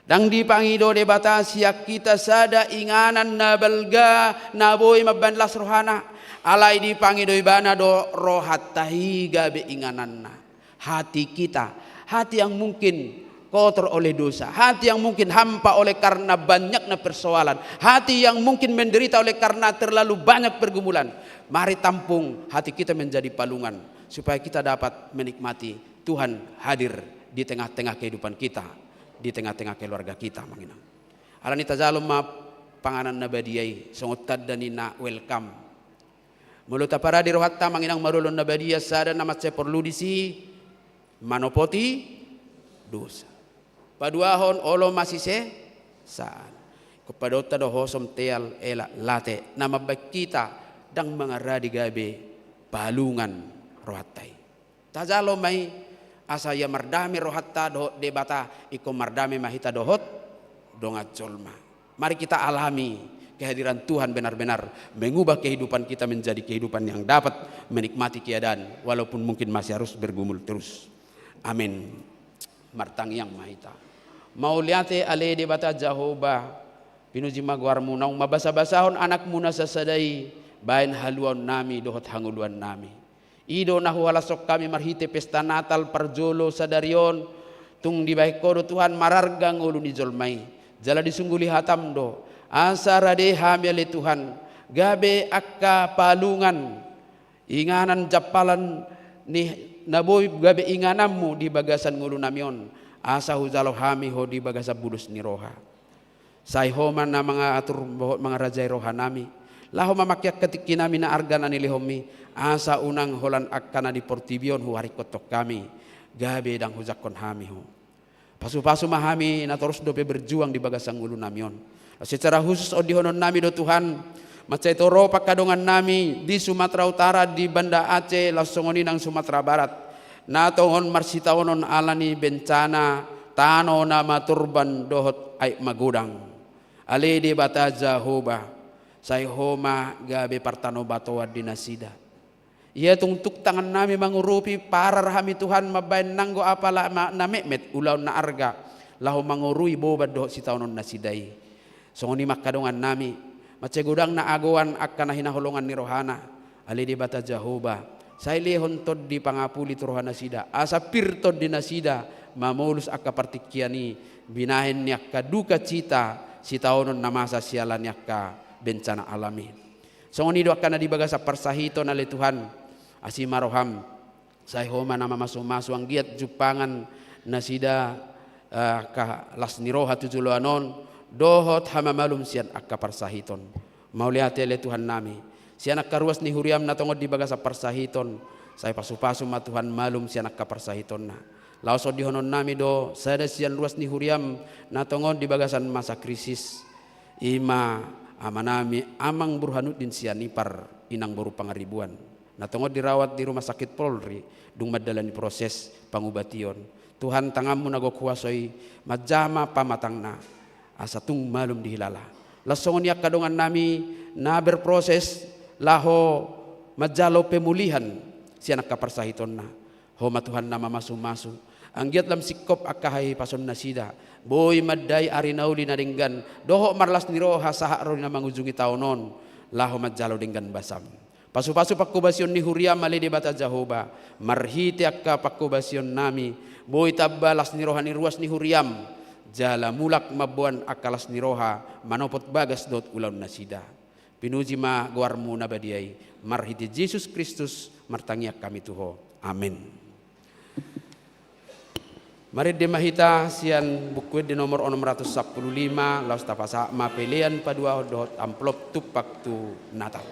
Ndang dipangido Debata sian hita sada inganan na balga, na boi mambahen las rohana. Alai dipangido Ibana do rohanta i gabe ingananna. Hati kita, hati yang mungkin kotor oleh dosa, hati yang mungkin hampa oleh karena banyaknya persoalan, hati yang mungkin menderita oleh karena terlalu banyak pergumulan. Mari tampung hati kita menjadi palungan, supaya kita dapat menikmati Tuhan hadir di tengah-tengah kehidupan kita, di tengah-tengah keluarga kita, Amang Inang. Alani tajalo ma panganan na badia i, songon tanda ni na welcome. Molo taparade rohanta, Amang Inang, maroloi na badia, sada na mansai porlu disi, manopoti dosa. Paduahon, olo masisesaan. Ingkon padaonta do hosom, teal, elak, late, na mambahen hita ndang mangarade gabe palungan rohanta i. Tajalo ma i, asa ia mardame rohanta dohot Debata, ingkon mardame ma hita dohot dongan jolma. Mari kita alami kehadiran Tuhan benar-benar mengubah kehidupan kita menjadi kehidupan yang dapat menikmati keadaan, walaupun mungkin masih harus bergumul terus. Amin. Martangiang ma hita. Mauliate ale Debata Jahowa, pinuji ma goarmu, naung mambasabasahon anakmu na sasada i bahen haluaonnami dohot hangoluannami. I do na huhalashon hami marhite pesta Natal parjolo sadari on, tung dibahen ho do Tuhan mararga ngolu ni jolma i. Jala disungguli hatam do, asa rade hami ale Tuhan, gabe angka palungan, inganan jampalan ni na boi gabe ingananmu di bagasan ngolunami on, asa hujalo hami ho di bagasan bulus ni roha. Sai Ho ma na mangatur dohot mangarajai rohanami, laho mamangke angka tingkinami na arga na nilehonMi, asa unang holan angka na di portibi on huharingkothon hami, gabe ndang hujangkon hami Ho. Pasupasu ma hami na torus dope berjuang di bagasan ngolunami on. Secara khusus ondihononnami do Tuhan, mansai torop angka dongannami di Sumatera Utara, di Banda Aceh, laos songon i nang Sumatera Barat, na tongon marsitaonon ala ni bencana tano na maturban dohot aek magodang. Ale Debata Jahowa, sai Ho ma gabe partanobatoan di nasida. Ia tungtuk tangannami mangurupi, parar hami Tuhan mambahen nanggo apala ma-, na metmet, ulaon na arga, laho mangorui boban dohot sitaonon nasida i. Songon i ma angka dongannami, mansai godang na agoan angka na hinaholongan ni rohana. Ale Debata Jahowa, sai lehon tondi pangapuli tu rohanasida, asa pir tondi nasida mamolus angka partingkian i, binahen ni angka duka cita sitaonon na masa siala ni angka bencana alam i. Songon i do angka na di bagasan parsahiton, ale Tuhan, asi ma roham, sai Ho ma na mamasumasu anggiat jumpangan nasida, eh, angka las ni roha tu joloan on, dohot hamamalum sian angka parsahiton. Mauliate ale Tuhannami, sian angka ruas ni huriam na tongon di bagasan parsahiton, sai pasupasu ma Tuhan malum sian angka parsahitonna. Laos ondihononnami do sada sian ruas ni huriam na tongon di bagasan masa krisis, i ma amanami Amang Burhanuddin Sianipar, Inang boru Pangaribuan, na tongon dirawat di Rumah Sakit Polri, dung mandalani proses pangubation. Tuhan, tanganmu na gok huaso i, manjama pamatangna, asa tung malum dihilala. Laos songon i angka dongannami na berproses laho manjalo pemulihan sian angka parsahitonna. Ho ma Tuhan na mamasumasu, anggiat lam singkop angka hahipason nasida, boi mandai ari na uli na denggan, dohot marlas ni roha sahat ro di na mangujungi taon on, laho manjalo denggan basam. Pasupasu pangkobasion ni huriam ale Debata Jahowa, marhite angka pangkobasionnami, boi tamba las ni roha ni ruas ni huriam, jala mulak mamboan angka las ni roha, manopot bagas dohot ulaon nasida. Pinuji ma goarmu na badia i, marhite Jesus Kristus martangiang hami tu Ho. Amen. Marende ma hita sian Buku Ende nomor onom ratus sampulu lima, laos tapasahat ma pelean paduahon dohot amplop tumpak tu Natal.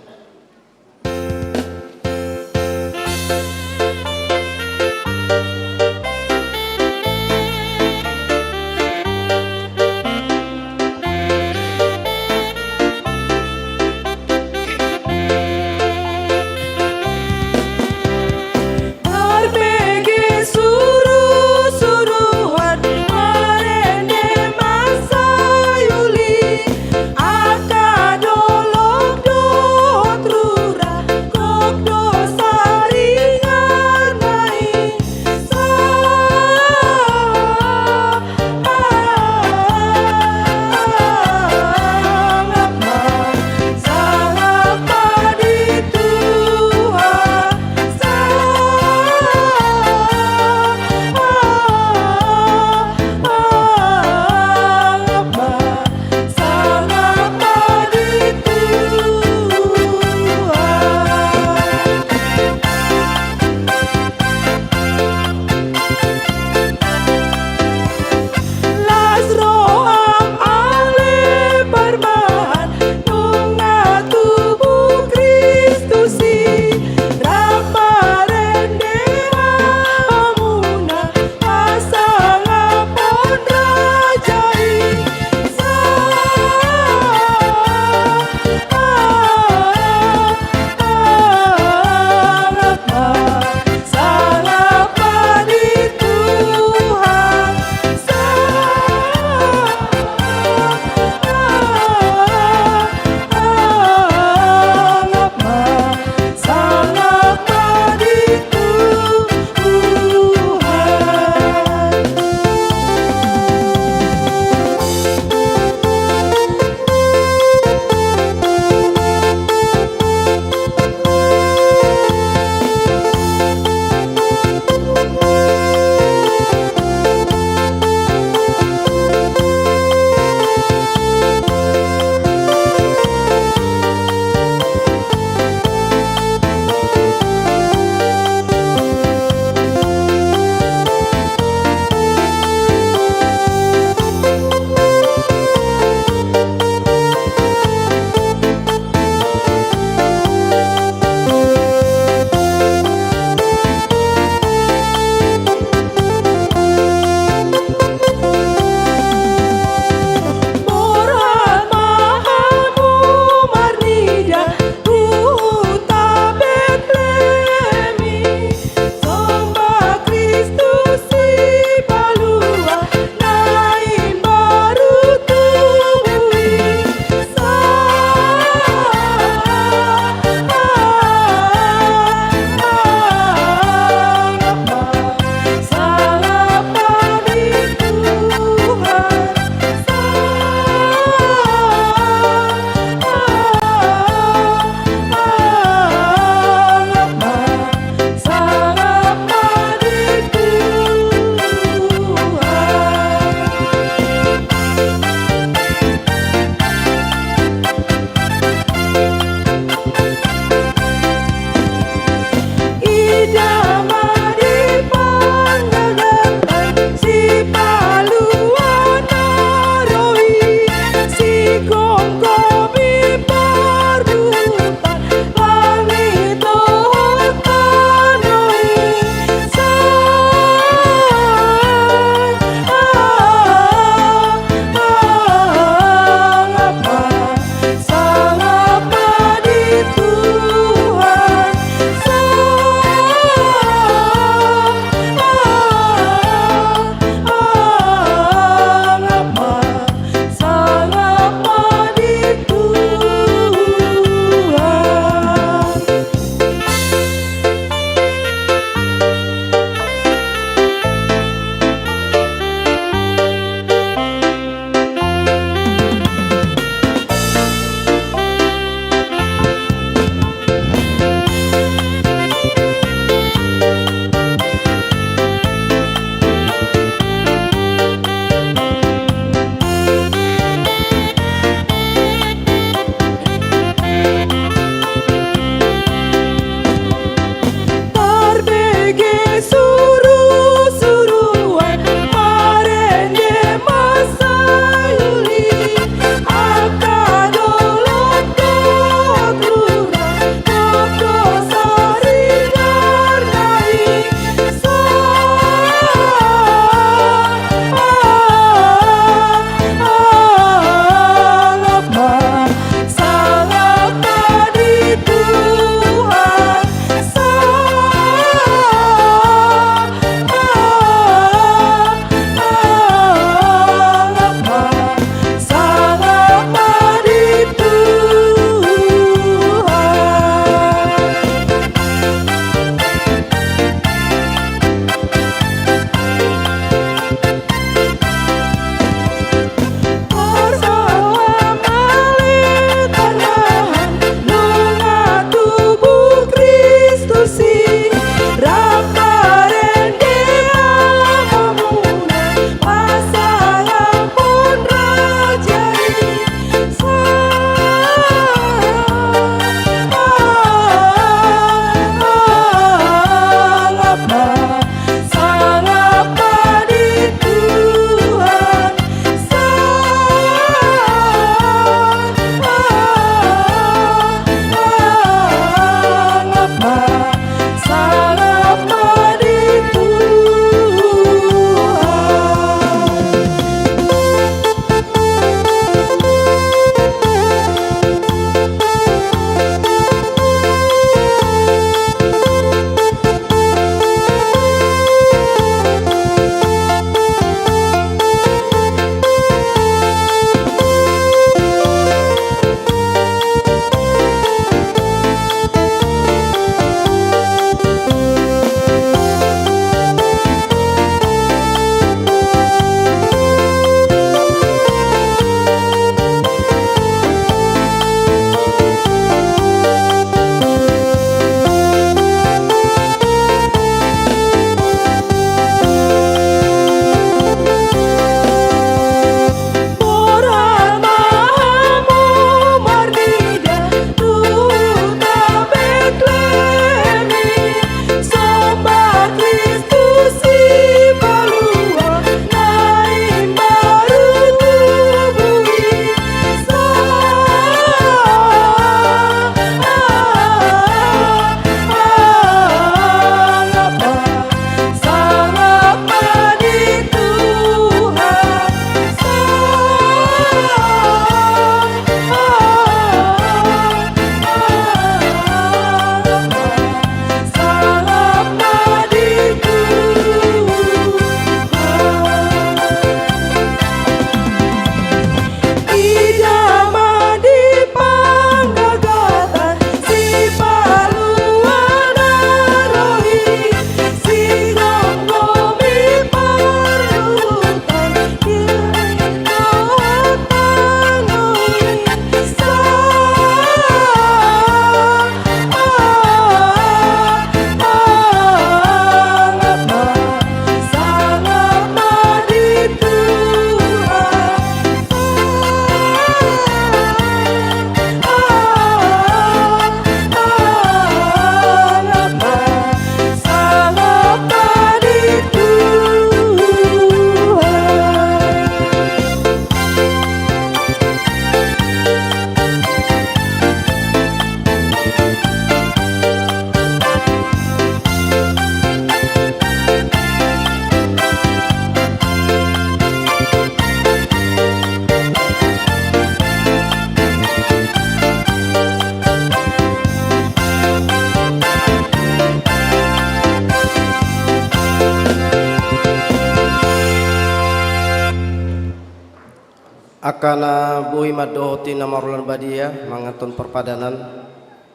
Angka na boi mandohoti na marula na badia manganhon parpadanan,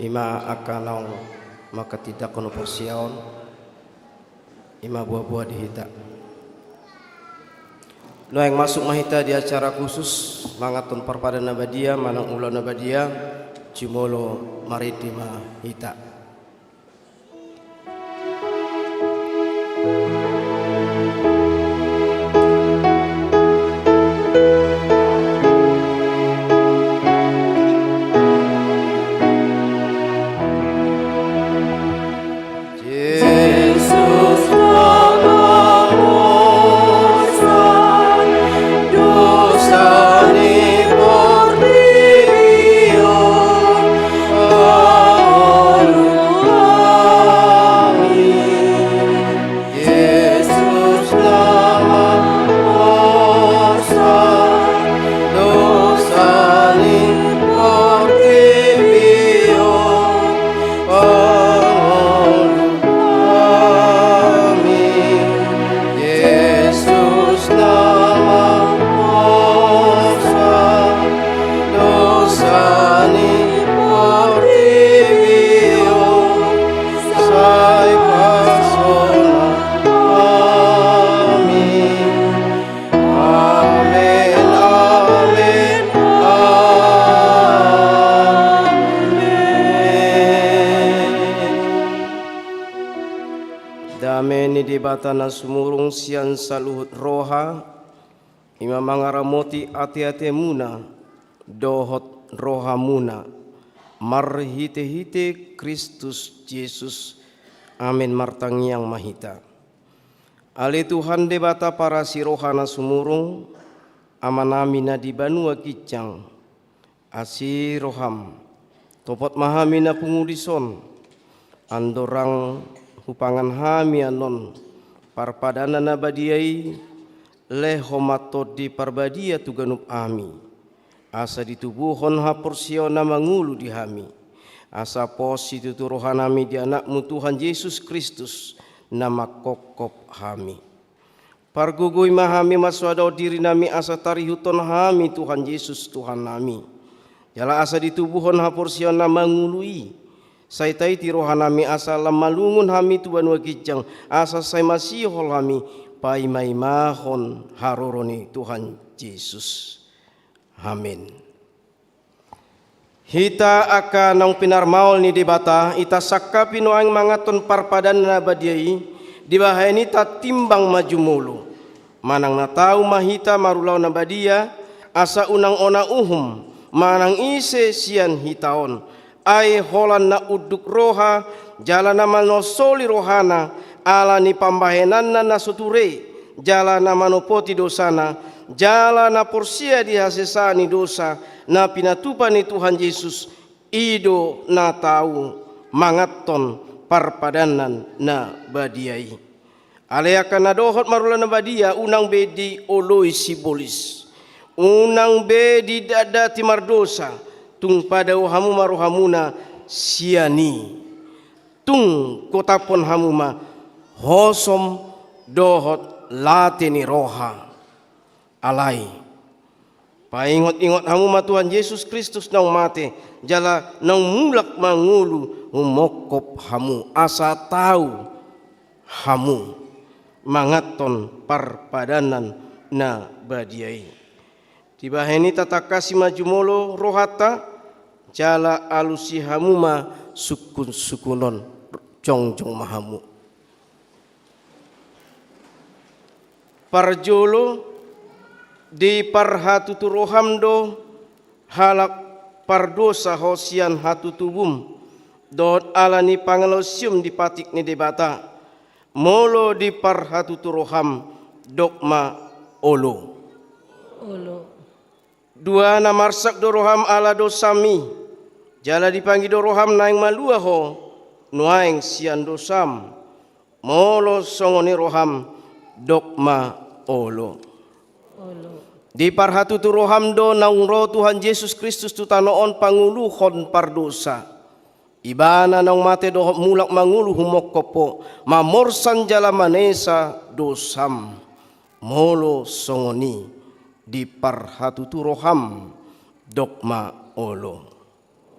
i ma angka naung manghatindanghon huparsiaon, i ma boa-boa di hita. Nuaeng masuk ma hita di acara khusus manganhon parpadanan na badia manang ulaon na badia. Jumolo, marende ma hita. Amen, amen, amen. Dame ni Debata na sumurung sian saluhut roha, i ma mangaramoti ate-atemuna dohot rohamuna, marhite-hite Kristus Jesus. Amen. Martangiang ma hita. Ale Tuhan Debata parasi roha na sumurung, Amanami na di banua ginjang, asi roham, topot ma hami na pungu dison, andorang hupangan hami annon parpadanan na badia i, lehon ma Tondi Parbadia tu ganup hami, asa ditubuhon haporseaon na mangolu di hami, asa pos situtu rohanami di Anakmu Tuhan Jesus Kristus, na manghophop hami. Pargogoi ma hami marsoadahon dirinami asa tarihuthon hami Tuhan Jesus Tuhannami. Jala asa ditubuhon haporseaon na mangolu i, sai taiti rohanami asa lam malungun hami tu banua ginjang, asa sai masihol hami paima-imahon haroro ni Tuhan Jesus. Amen. Hita angka naung pinarmaol ni Debata, hita sangkapi nuaeng manganhon parpadanan na badia i, dibahen i tatimbang ma jumolo. Manang na tau ma hita marulaon na badia, asa unang ona uhum, manang ise sian hita on. Ai holan na unduk roha, jala na manolsoli rohana, ala ni pambahenanna na so ture, jala na manopoti dosana, jala na porsea di hasesaan ni dosa, na pinatupa ni Tuhan Jesus, i do na tau manganhon parpadanan na badia i. Alai angka na dohot marulaon na badia, unang be dioloi sibolis. Unang be didatdati mardosa, tung padao hamu ma rohamuna sian i. Tung gotaphon hamu ma hosom dohot late ni roha. Alai paingot-ingot hamu ma Tuhan Jesus Kristus naung mate, jala naung mulak mangolu humongkop hamu, asa tau hamu manganhon parpadanan na badia i. Dibahen i tatangkasi ma jumolo rohanta, jala alusi hamu ma sungkun-sungkun on, jongjong ma hamu. Parjolo, diparhatutu roham do halak pardosa ho sian hatutubum, dohot ala ni pangalaosium di patik ni Debata. Molo diparhatutu roham, dok ma olo. Olo. Dua, na marsak do roham ala dosam i, jala dipangido roham naeng malua ho nuaeng sian dosam. Molo songon i roham, dok ma olo. Olo. Diparhatutu roham do naung ro Tuhan Jesus Kristus tu tano on pangoluhon pardosa. Ibana naung mate dohot mulak mangolu humongkop ho, mamorsan jala manesa dosam. Molo songon i, diparhatutu roham, dok ma olo.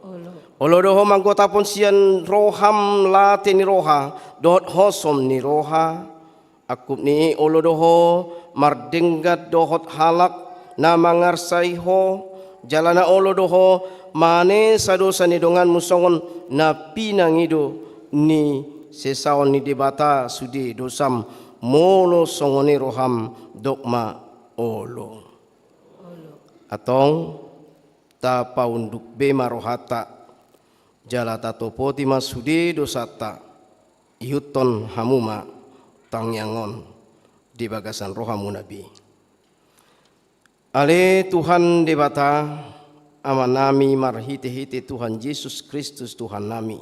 Olo. Olo do ho manggotapon sian roham late ni roha dohot hosom ni roha. Angkup ni i, olo do ho mardenggan dohot halak na mangarsai ho, jala na olo do ho manesa dosa ni donganmu songon na pinangido ni sesaon ni Debata sude dosam. Molo songon i roham, dok ma olo. Olo. Antong tapaunduk be ma rohanta, jala tatopoti ma sude dosanta. Ihuthon hamu ma tangiang on di bagasan rohamuna be. Ale Tuhan Debata, Amanami, marhitehite Tuhan Jesus Kristus Tuhannami,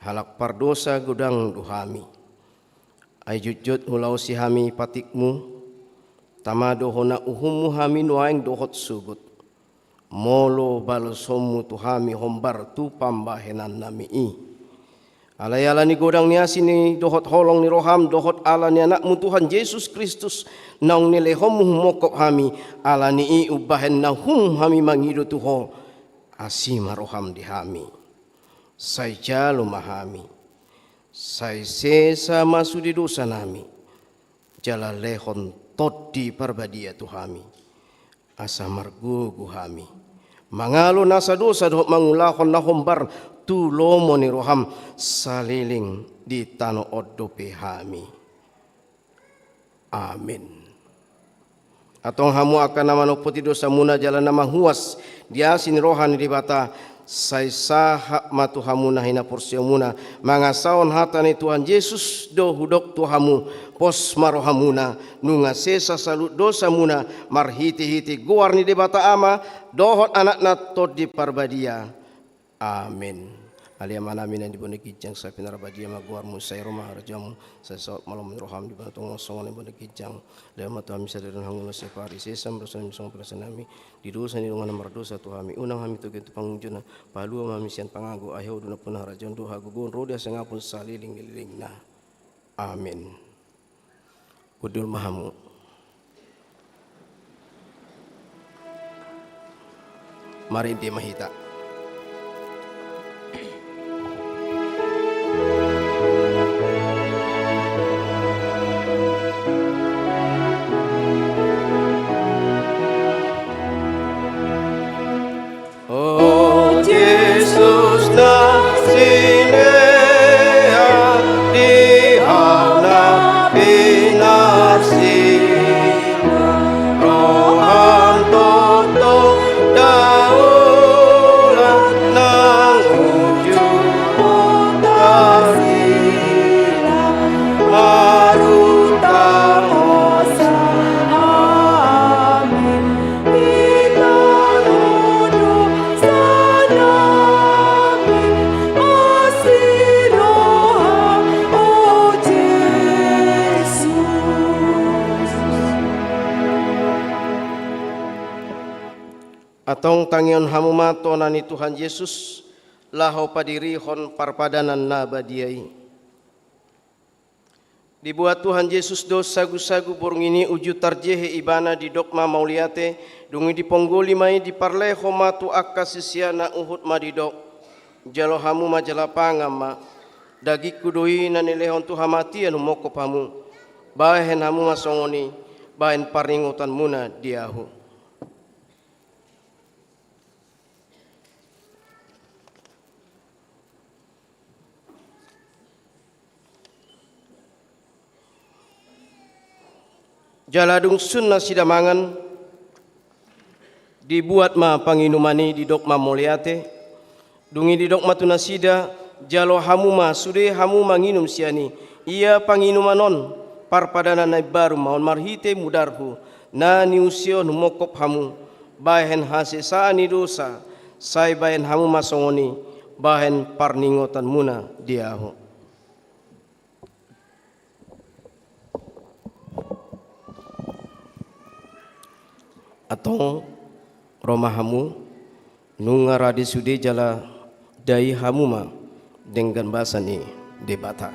halak pardosa godang do hami. Ai jotjot hulaosi hami patikmu, tama do hona uhummu hami nuaeng dohot sogot. Molo balosonmu tu hami hombar tu pambahenannami i. Alai ala ni godang ni asi ni dohot holong ni roham dohot ala ni Anakmu Tuhan Jesus Kristus, naung nilehonmu humongkop hami, ala ni i umbahen na uhum hami mangido tu ho, asi ma roham di hami. Sai jalo ma hami. Sai sesa ma sude dosanami. Jala lehon Tondi Parbadia tu hami, asa margogo hami mangalo nasa dosa dohot mangulahon na hombar tu lomo ni roham saleleng di tano on dope hami. Amen. Antong hamu angka na manompoti dosamuna jala na mahuas di asi ni roha ni Debata, sai sahat ma tu hamu na hinaporseaonmuna mangasahon hata ni Tuhan Jesus do hudok tu hamu, pos ma rohamuna, nunga sesa saluhut dosamuna, marhitehite goar ni Debata Ama dohot Anakna Tondi Parbadia. Amen. Ale Amanami na di banua ginjang, sai pinarbadia ma goarmu, sai ro ma harajaonmu, sai saut ma lomo ni roham di banua tonga on songon na di banua ginjang. Lehon ma tu hami sadari on hangoluan siapari, sesa ma dosanami songon pinasahatonnami di dosa ni dongan na mardosa tu hami, unang hami togihon tu pangunjunan, palua ma hami sian pangago, ai Ho do nampuna harajaon dohot hagogoon dohot hasangapon saleleng ni lelengna. Amen. Hundul ma hamu. Marende ma hita. O Jesus na sinea di hau na pinarsinta, roham tongtong daulang nang uju tarsinta, marutang hosa hami. Antong tangihon hamu ma tona ni Tuhan Jesus, laho padirihon parpadanan na badia i. Dibuat Tuhan Jesus do sagusagu borngin i uju tarjehe Ibana, didok ma mauliate, dung i diponggoli ma i, diparlehon ma tu angka siseanna, huhut ma didok: Jalo hamu ma jala pangan ma, dagingku do i na nilehon tu hamatean humongkop hamu. Bahen hamu ma songon i, bahen parningotanmuna di ahu. Jala dung sun nasida mangan, dibuat ma panginuman i, didok ma mauliate, dung i didok ma tu nasida: Jalo hamu ma sude hamu manginum sian i. Ia panginuman on parpadanan na imbaru ma on marhite mudarhu, na niuseon humongkop hamu bahen hasesaan ni dosa. Sai bahen hamu ma songon i bahen parningotanmuna di ahu. Antong ro ma hamu, nunga rade sude, jala dai hamu ma denggan basa ni Debata.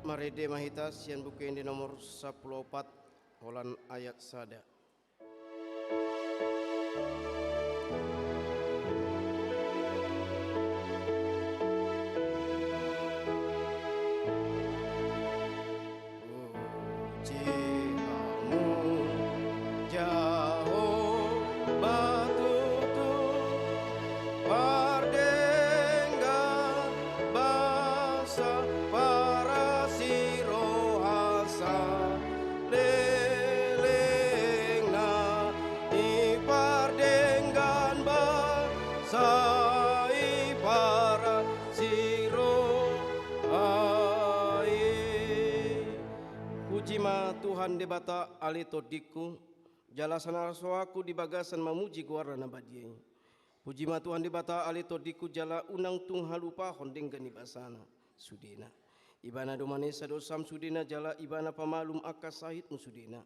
Marende ma hita sian Buku Ende nomor sampulu opat, holan ayat sada. Puji Hamu, Jahowa, tutu pardenggan basa, parasi roha salelengna. I pardenggan basa i, parasi roha i. Puji ma Tuhan Debata, ale tondingku, jala sanasa rohangku di bagasan mamuji goarna na badia i. Puji ma Tuhan Debata, ale tondingku, jala unang tung halupahon denggan ni basana sudena. Ibana do manesa dosam sudena, jala Ibana pamalum angka sahitmu sudena.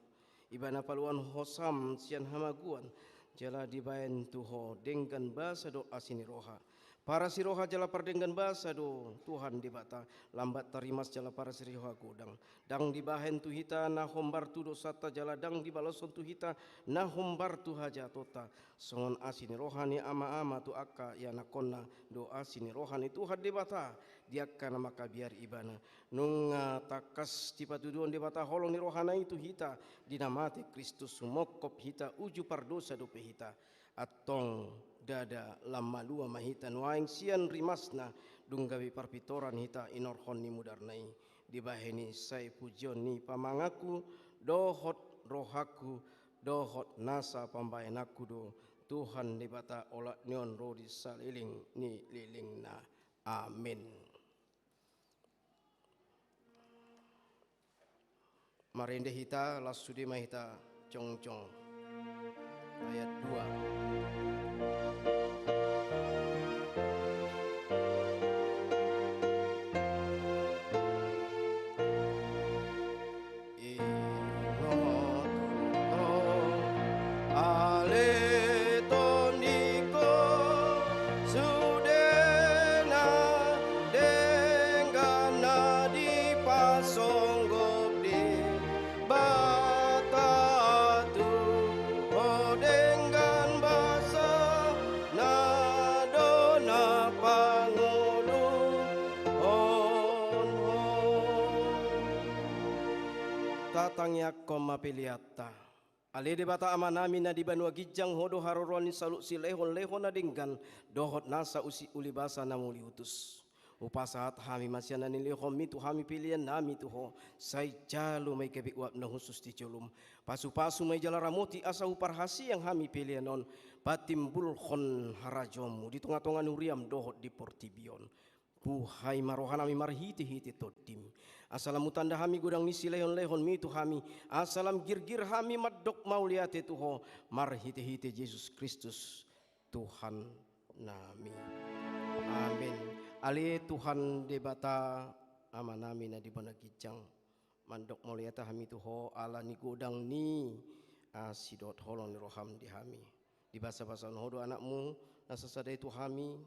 Ibana paluahon hosam sian hamagoan, jala dibahen tu ho denggan basa dohot asi ni roha. Parasi roha jala pardenggan basa do Tuhan Debata, lambat tarimas jala parasi roha godang. Ndang dibahen tu hita na hombar tu dosanta, jala ndang dibaloshon tu hita na hombar tu hajahatonta. Songon asi ni roha ni ama-ama tu angka ianakhonna do asi ni roha ni Tuhan Debata di angka na mangkabiari Ibana. Nunga tangkas dipatuduhon Debata holong ni rohana i tu hita di na mate Kristus, sumongkop hita uju pardosa dope hita. Antong ndada lam malua ma hita nuaeng sian rimasna, dung gabe parpintoran hita inorhon ni mudarna i. Dibahen i sai pujion ni pamanganku dohot rohangku dohot nasa pambahenanku do Tuhan Debata, olat ni on ro di saleleng ni lelengna. Amen. Marende hita, laos sude ma hita jongjong. Ayat dua. Ingot ho, ale tondingku, sudena denggan na dipasonggop Debata tu ho, denggan basa na do na pangoluhon ho. Tatangiangkon ma peleanta. Ale Debata Amanami na di banua ginjang, Ho do haroroan ni saluhut silehon-lehon na denggan dohot nasa usi ulibasa na mauliutus. Hupasahat hami ma sian na nilehonMi tu hami peleannami tu Ho, sai jalo ma i gabe uap na hushus di joloM. Pasu-pasu ma i jala ramoti asa huparhasiang hami pelean on patimbulhon harajaonMu di tonga-tonga ni huriaM dohot di portibi on. Buhai ma rohanami marhite-hite TondiM, asa lam hutanda hami godang ni silehon-lehonMi tu hami, asa lam girgir hami mandok mauliate tu Ho marhite-hite Jesus Kristus Tuhannami. Amen. Ale Tuhan Debata Amanami na di banua ginjang, mandok mauliate hami tu Ho ala ni godang ni asi dohot holong ni rohaM di hami. Dibasa-basahon Ho do AnakMu na sasada i tu hami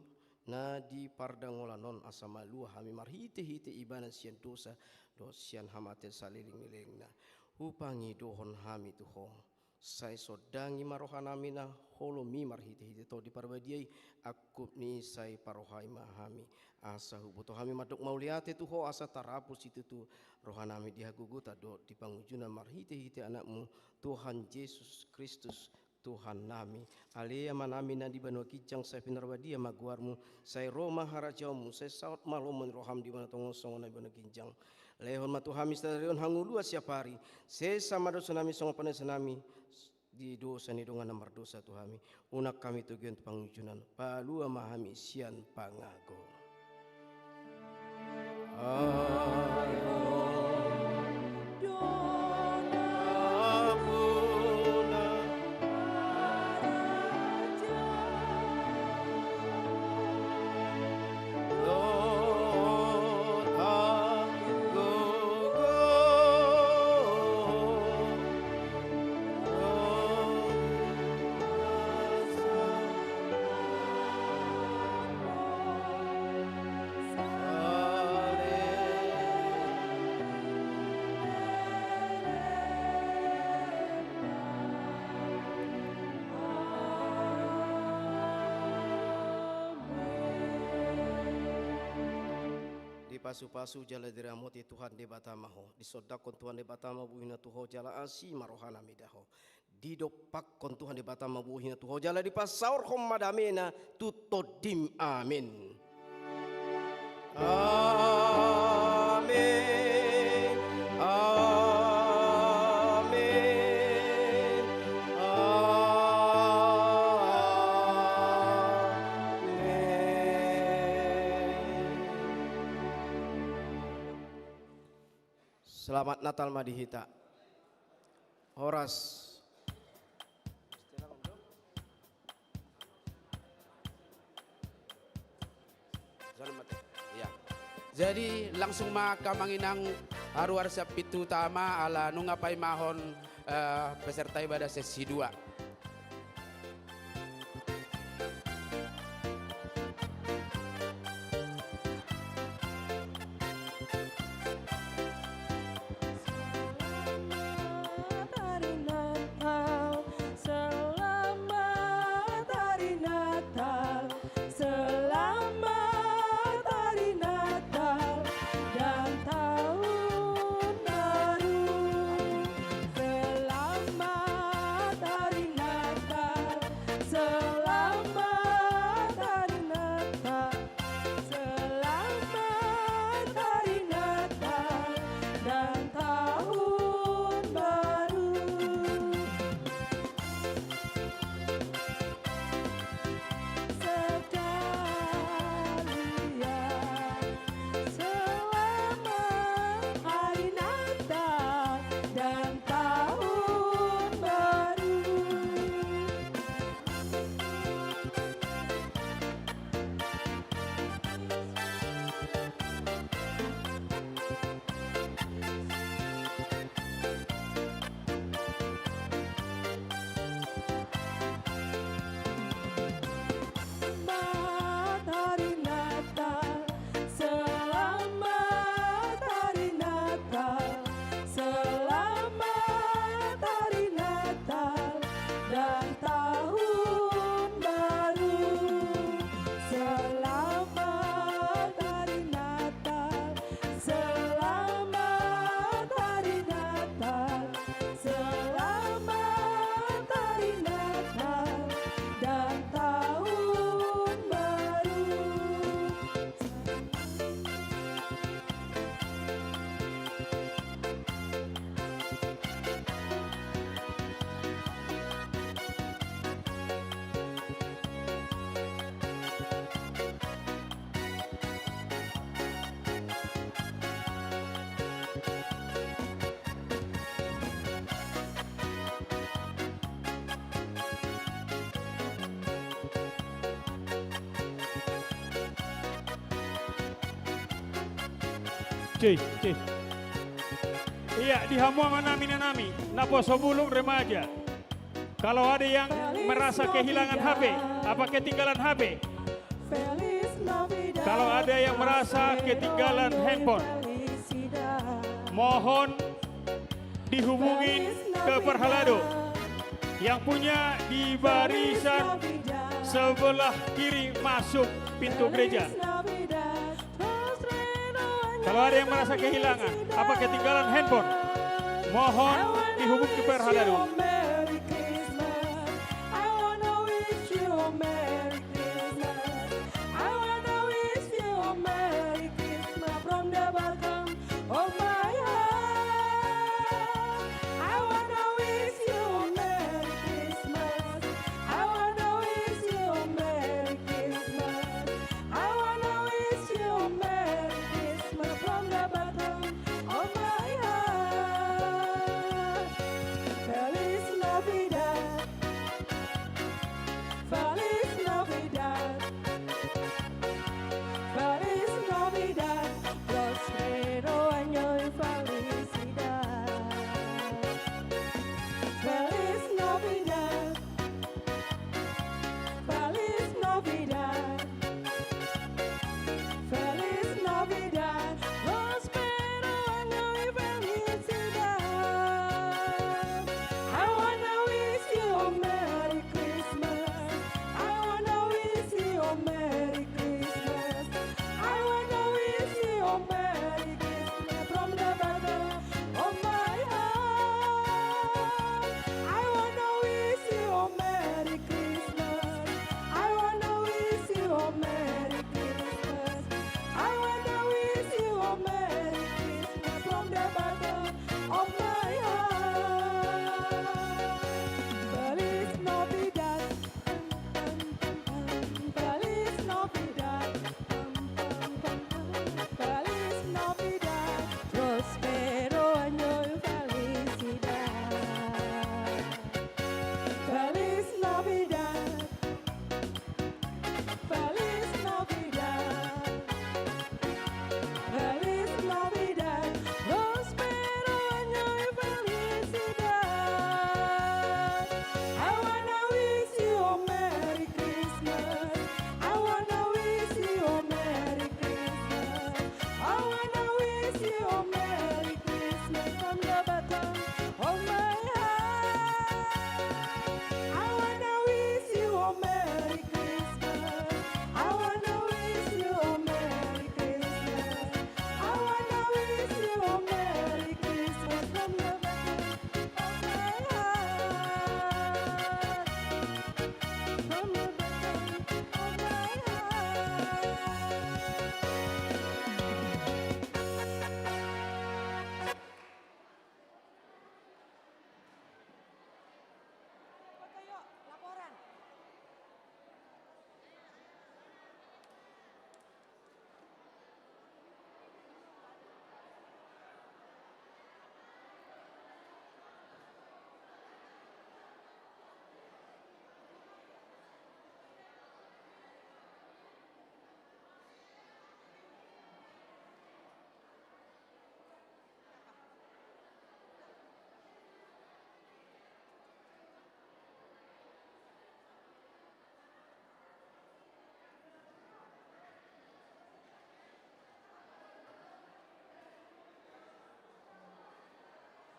na di pardangolan on, asa malua hami marhite-hite Ibana sian dosa dohot sian hamatean saleleng ni lelengna. Hupangidohon hami tu Ho, sai sondangi ma rohanami na holoMi marhite-hite Tondi Parbadia i, angkup ni i sai parohai ma hami, asa huboto hami mandok mauliate tu Ho, asa tarapul situtu rohanami di hagogotan dohot di pangunjunan marhite-hite AnakMu, Tuhan Jesus Kristus, Tuhannami. Ale Amanami na di banua ginjang, sai pinarbadia ma goarMu, sai ro ma harajaonMu, sai saut ma lomo ni rohaM di banua tonga on songon na di banua ginjang. Lehon ma tu hami sadari on hangoluan siapari, sesa ma dosanami songon panesanami di dosa ni dongan na mardosa tu hami. Unang hami togihon tu pangunjunan, palua ma hami sian pangago. Pasu-pasu jala diramoti Tuhan Debata ma ho. Disondangkon Tuhan Debata ma bohina tu ho jala asi ma rohana mida ho. Didompakkon Tuhan Debata ma bohina tu ho jala dipasaorhon ma damena tu tondim. Amin. Amin. Amin. Amin. Selamat Natal ma di hita. Horas. Jadi langsung ma angka amang inang, haruar sian pintu utama ala nunga paimahon, eh, peserta ibadah sesi dua. Selamat hari Natal, selamat hari Natal, selamat hari Natal dan tahun baru. Selamat hari Natal, selamat hari Natal, selamat hari Natal dan tahun baru. Sekalian, selamat hari Natal dan tahun baru. Selamat hari Natal, selamat hari Natal, selamat hari Natal dan tahun baru. Selamat hari Natal, selamat hari Natal, selamat hari Natal dan tahun baru. Cih, cih. Iya, di hamu amang nami, inang nami, naposobulung, remaja. Kalau ada yang merasa kehilangan H P, apa ketinggalan H P? Kalau ada yang merasa ketinggalan handphone, mohon dihubungin ke Perhalado yang punya di barisan sebelah kiri masuk pintu gereja. Kalau ada yang merasa kehilangan apa ketinggalan handphone, mohon dihubungi ke Perhalado.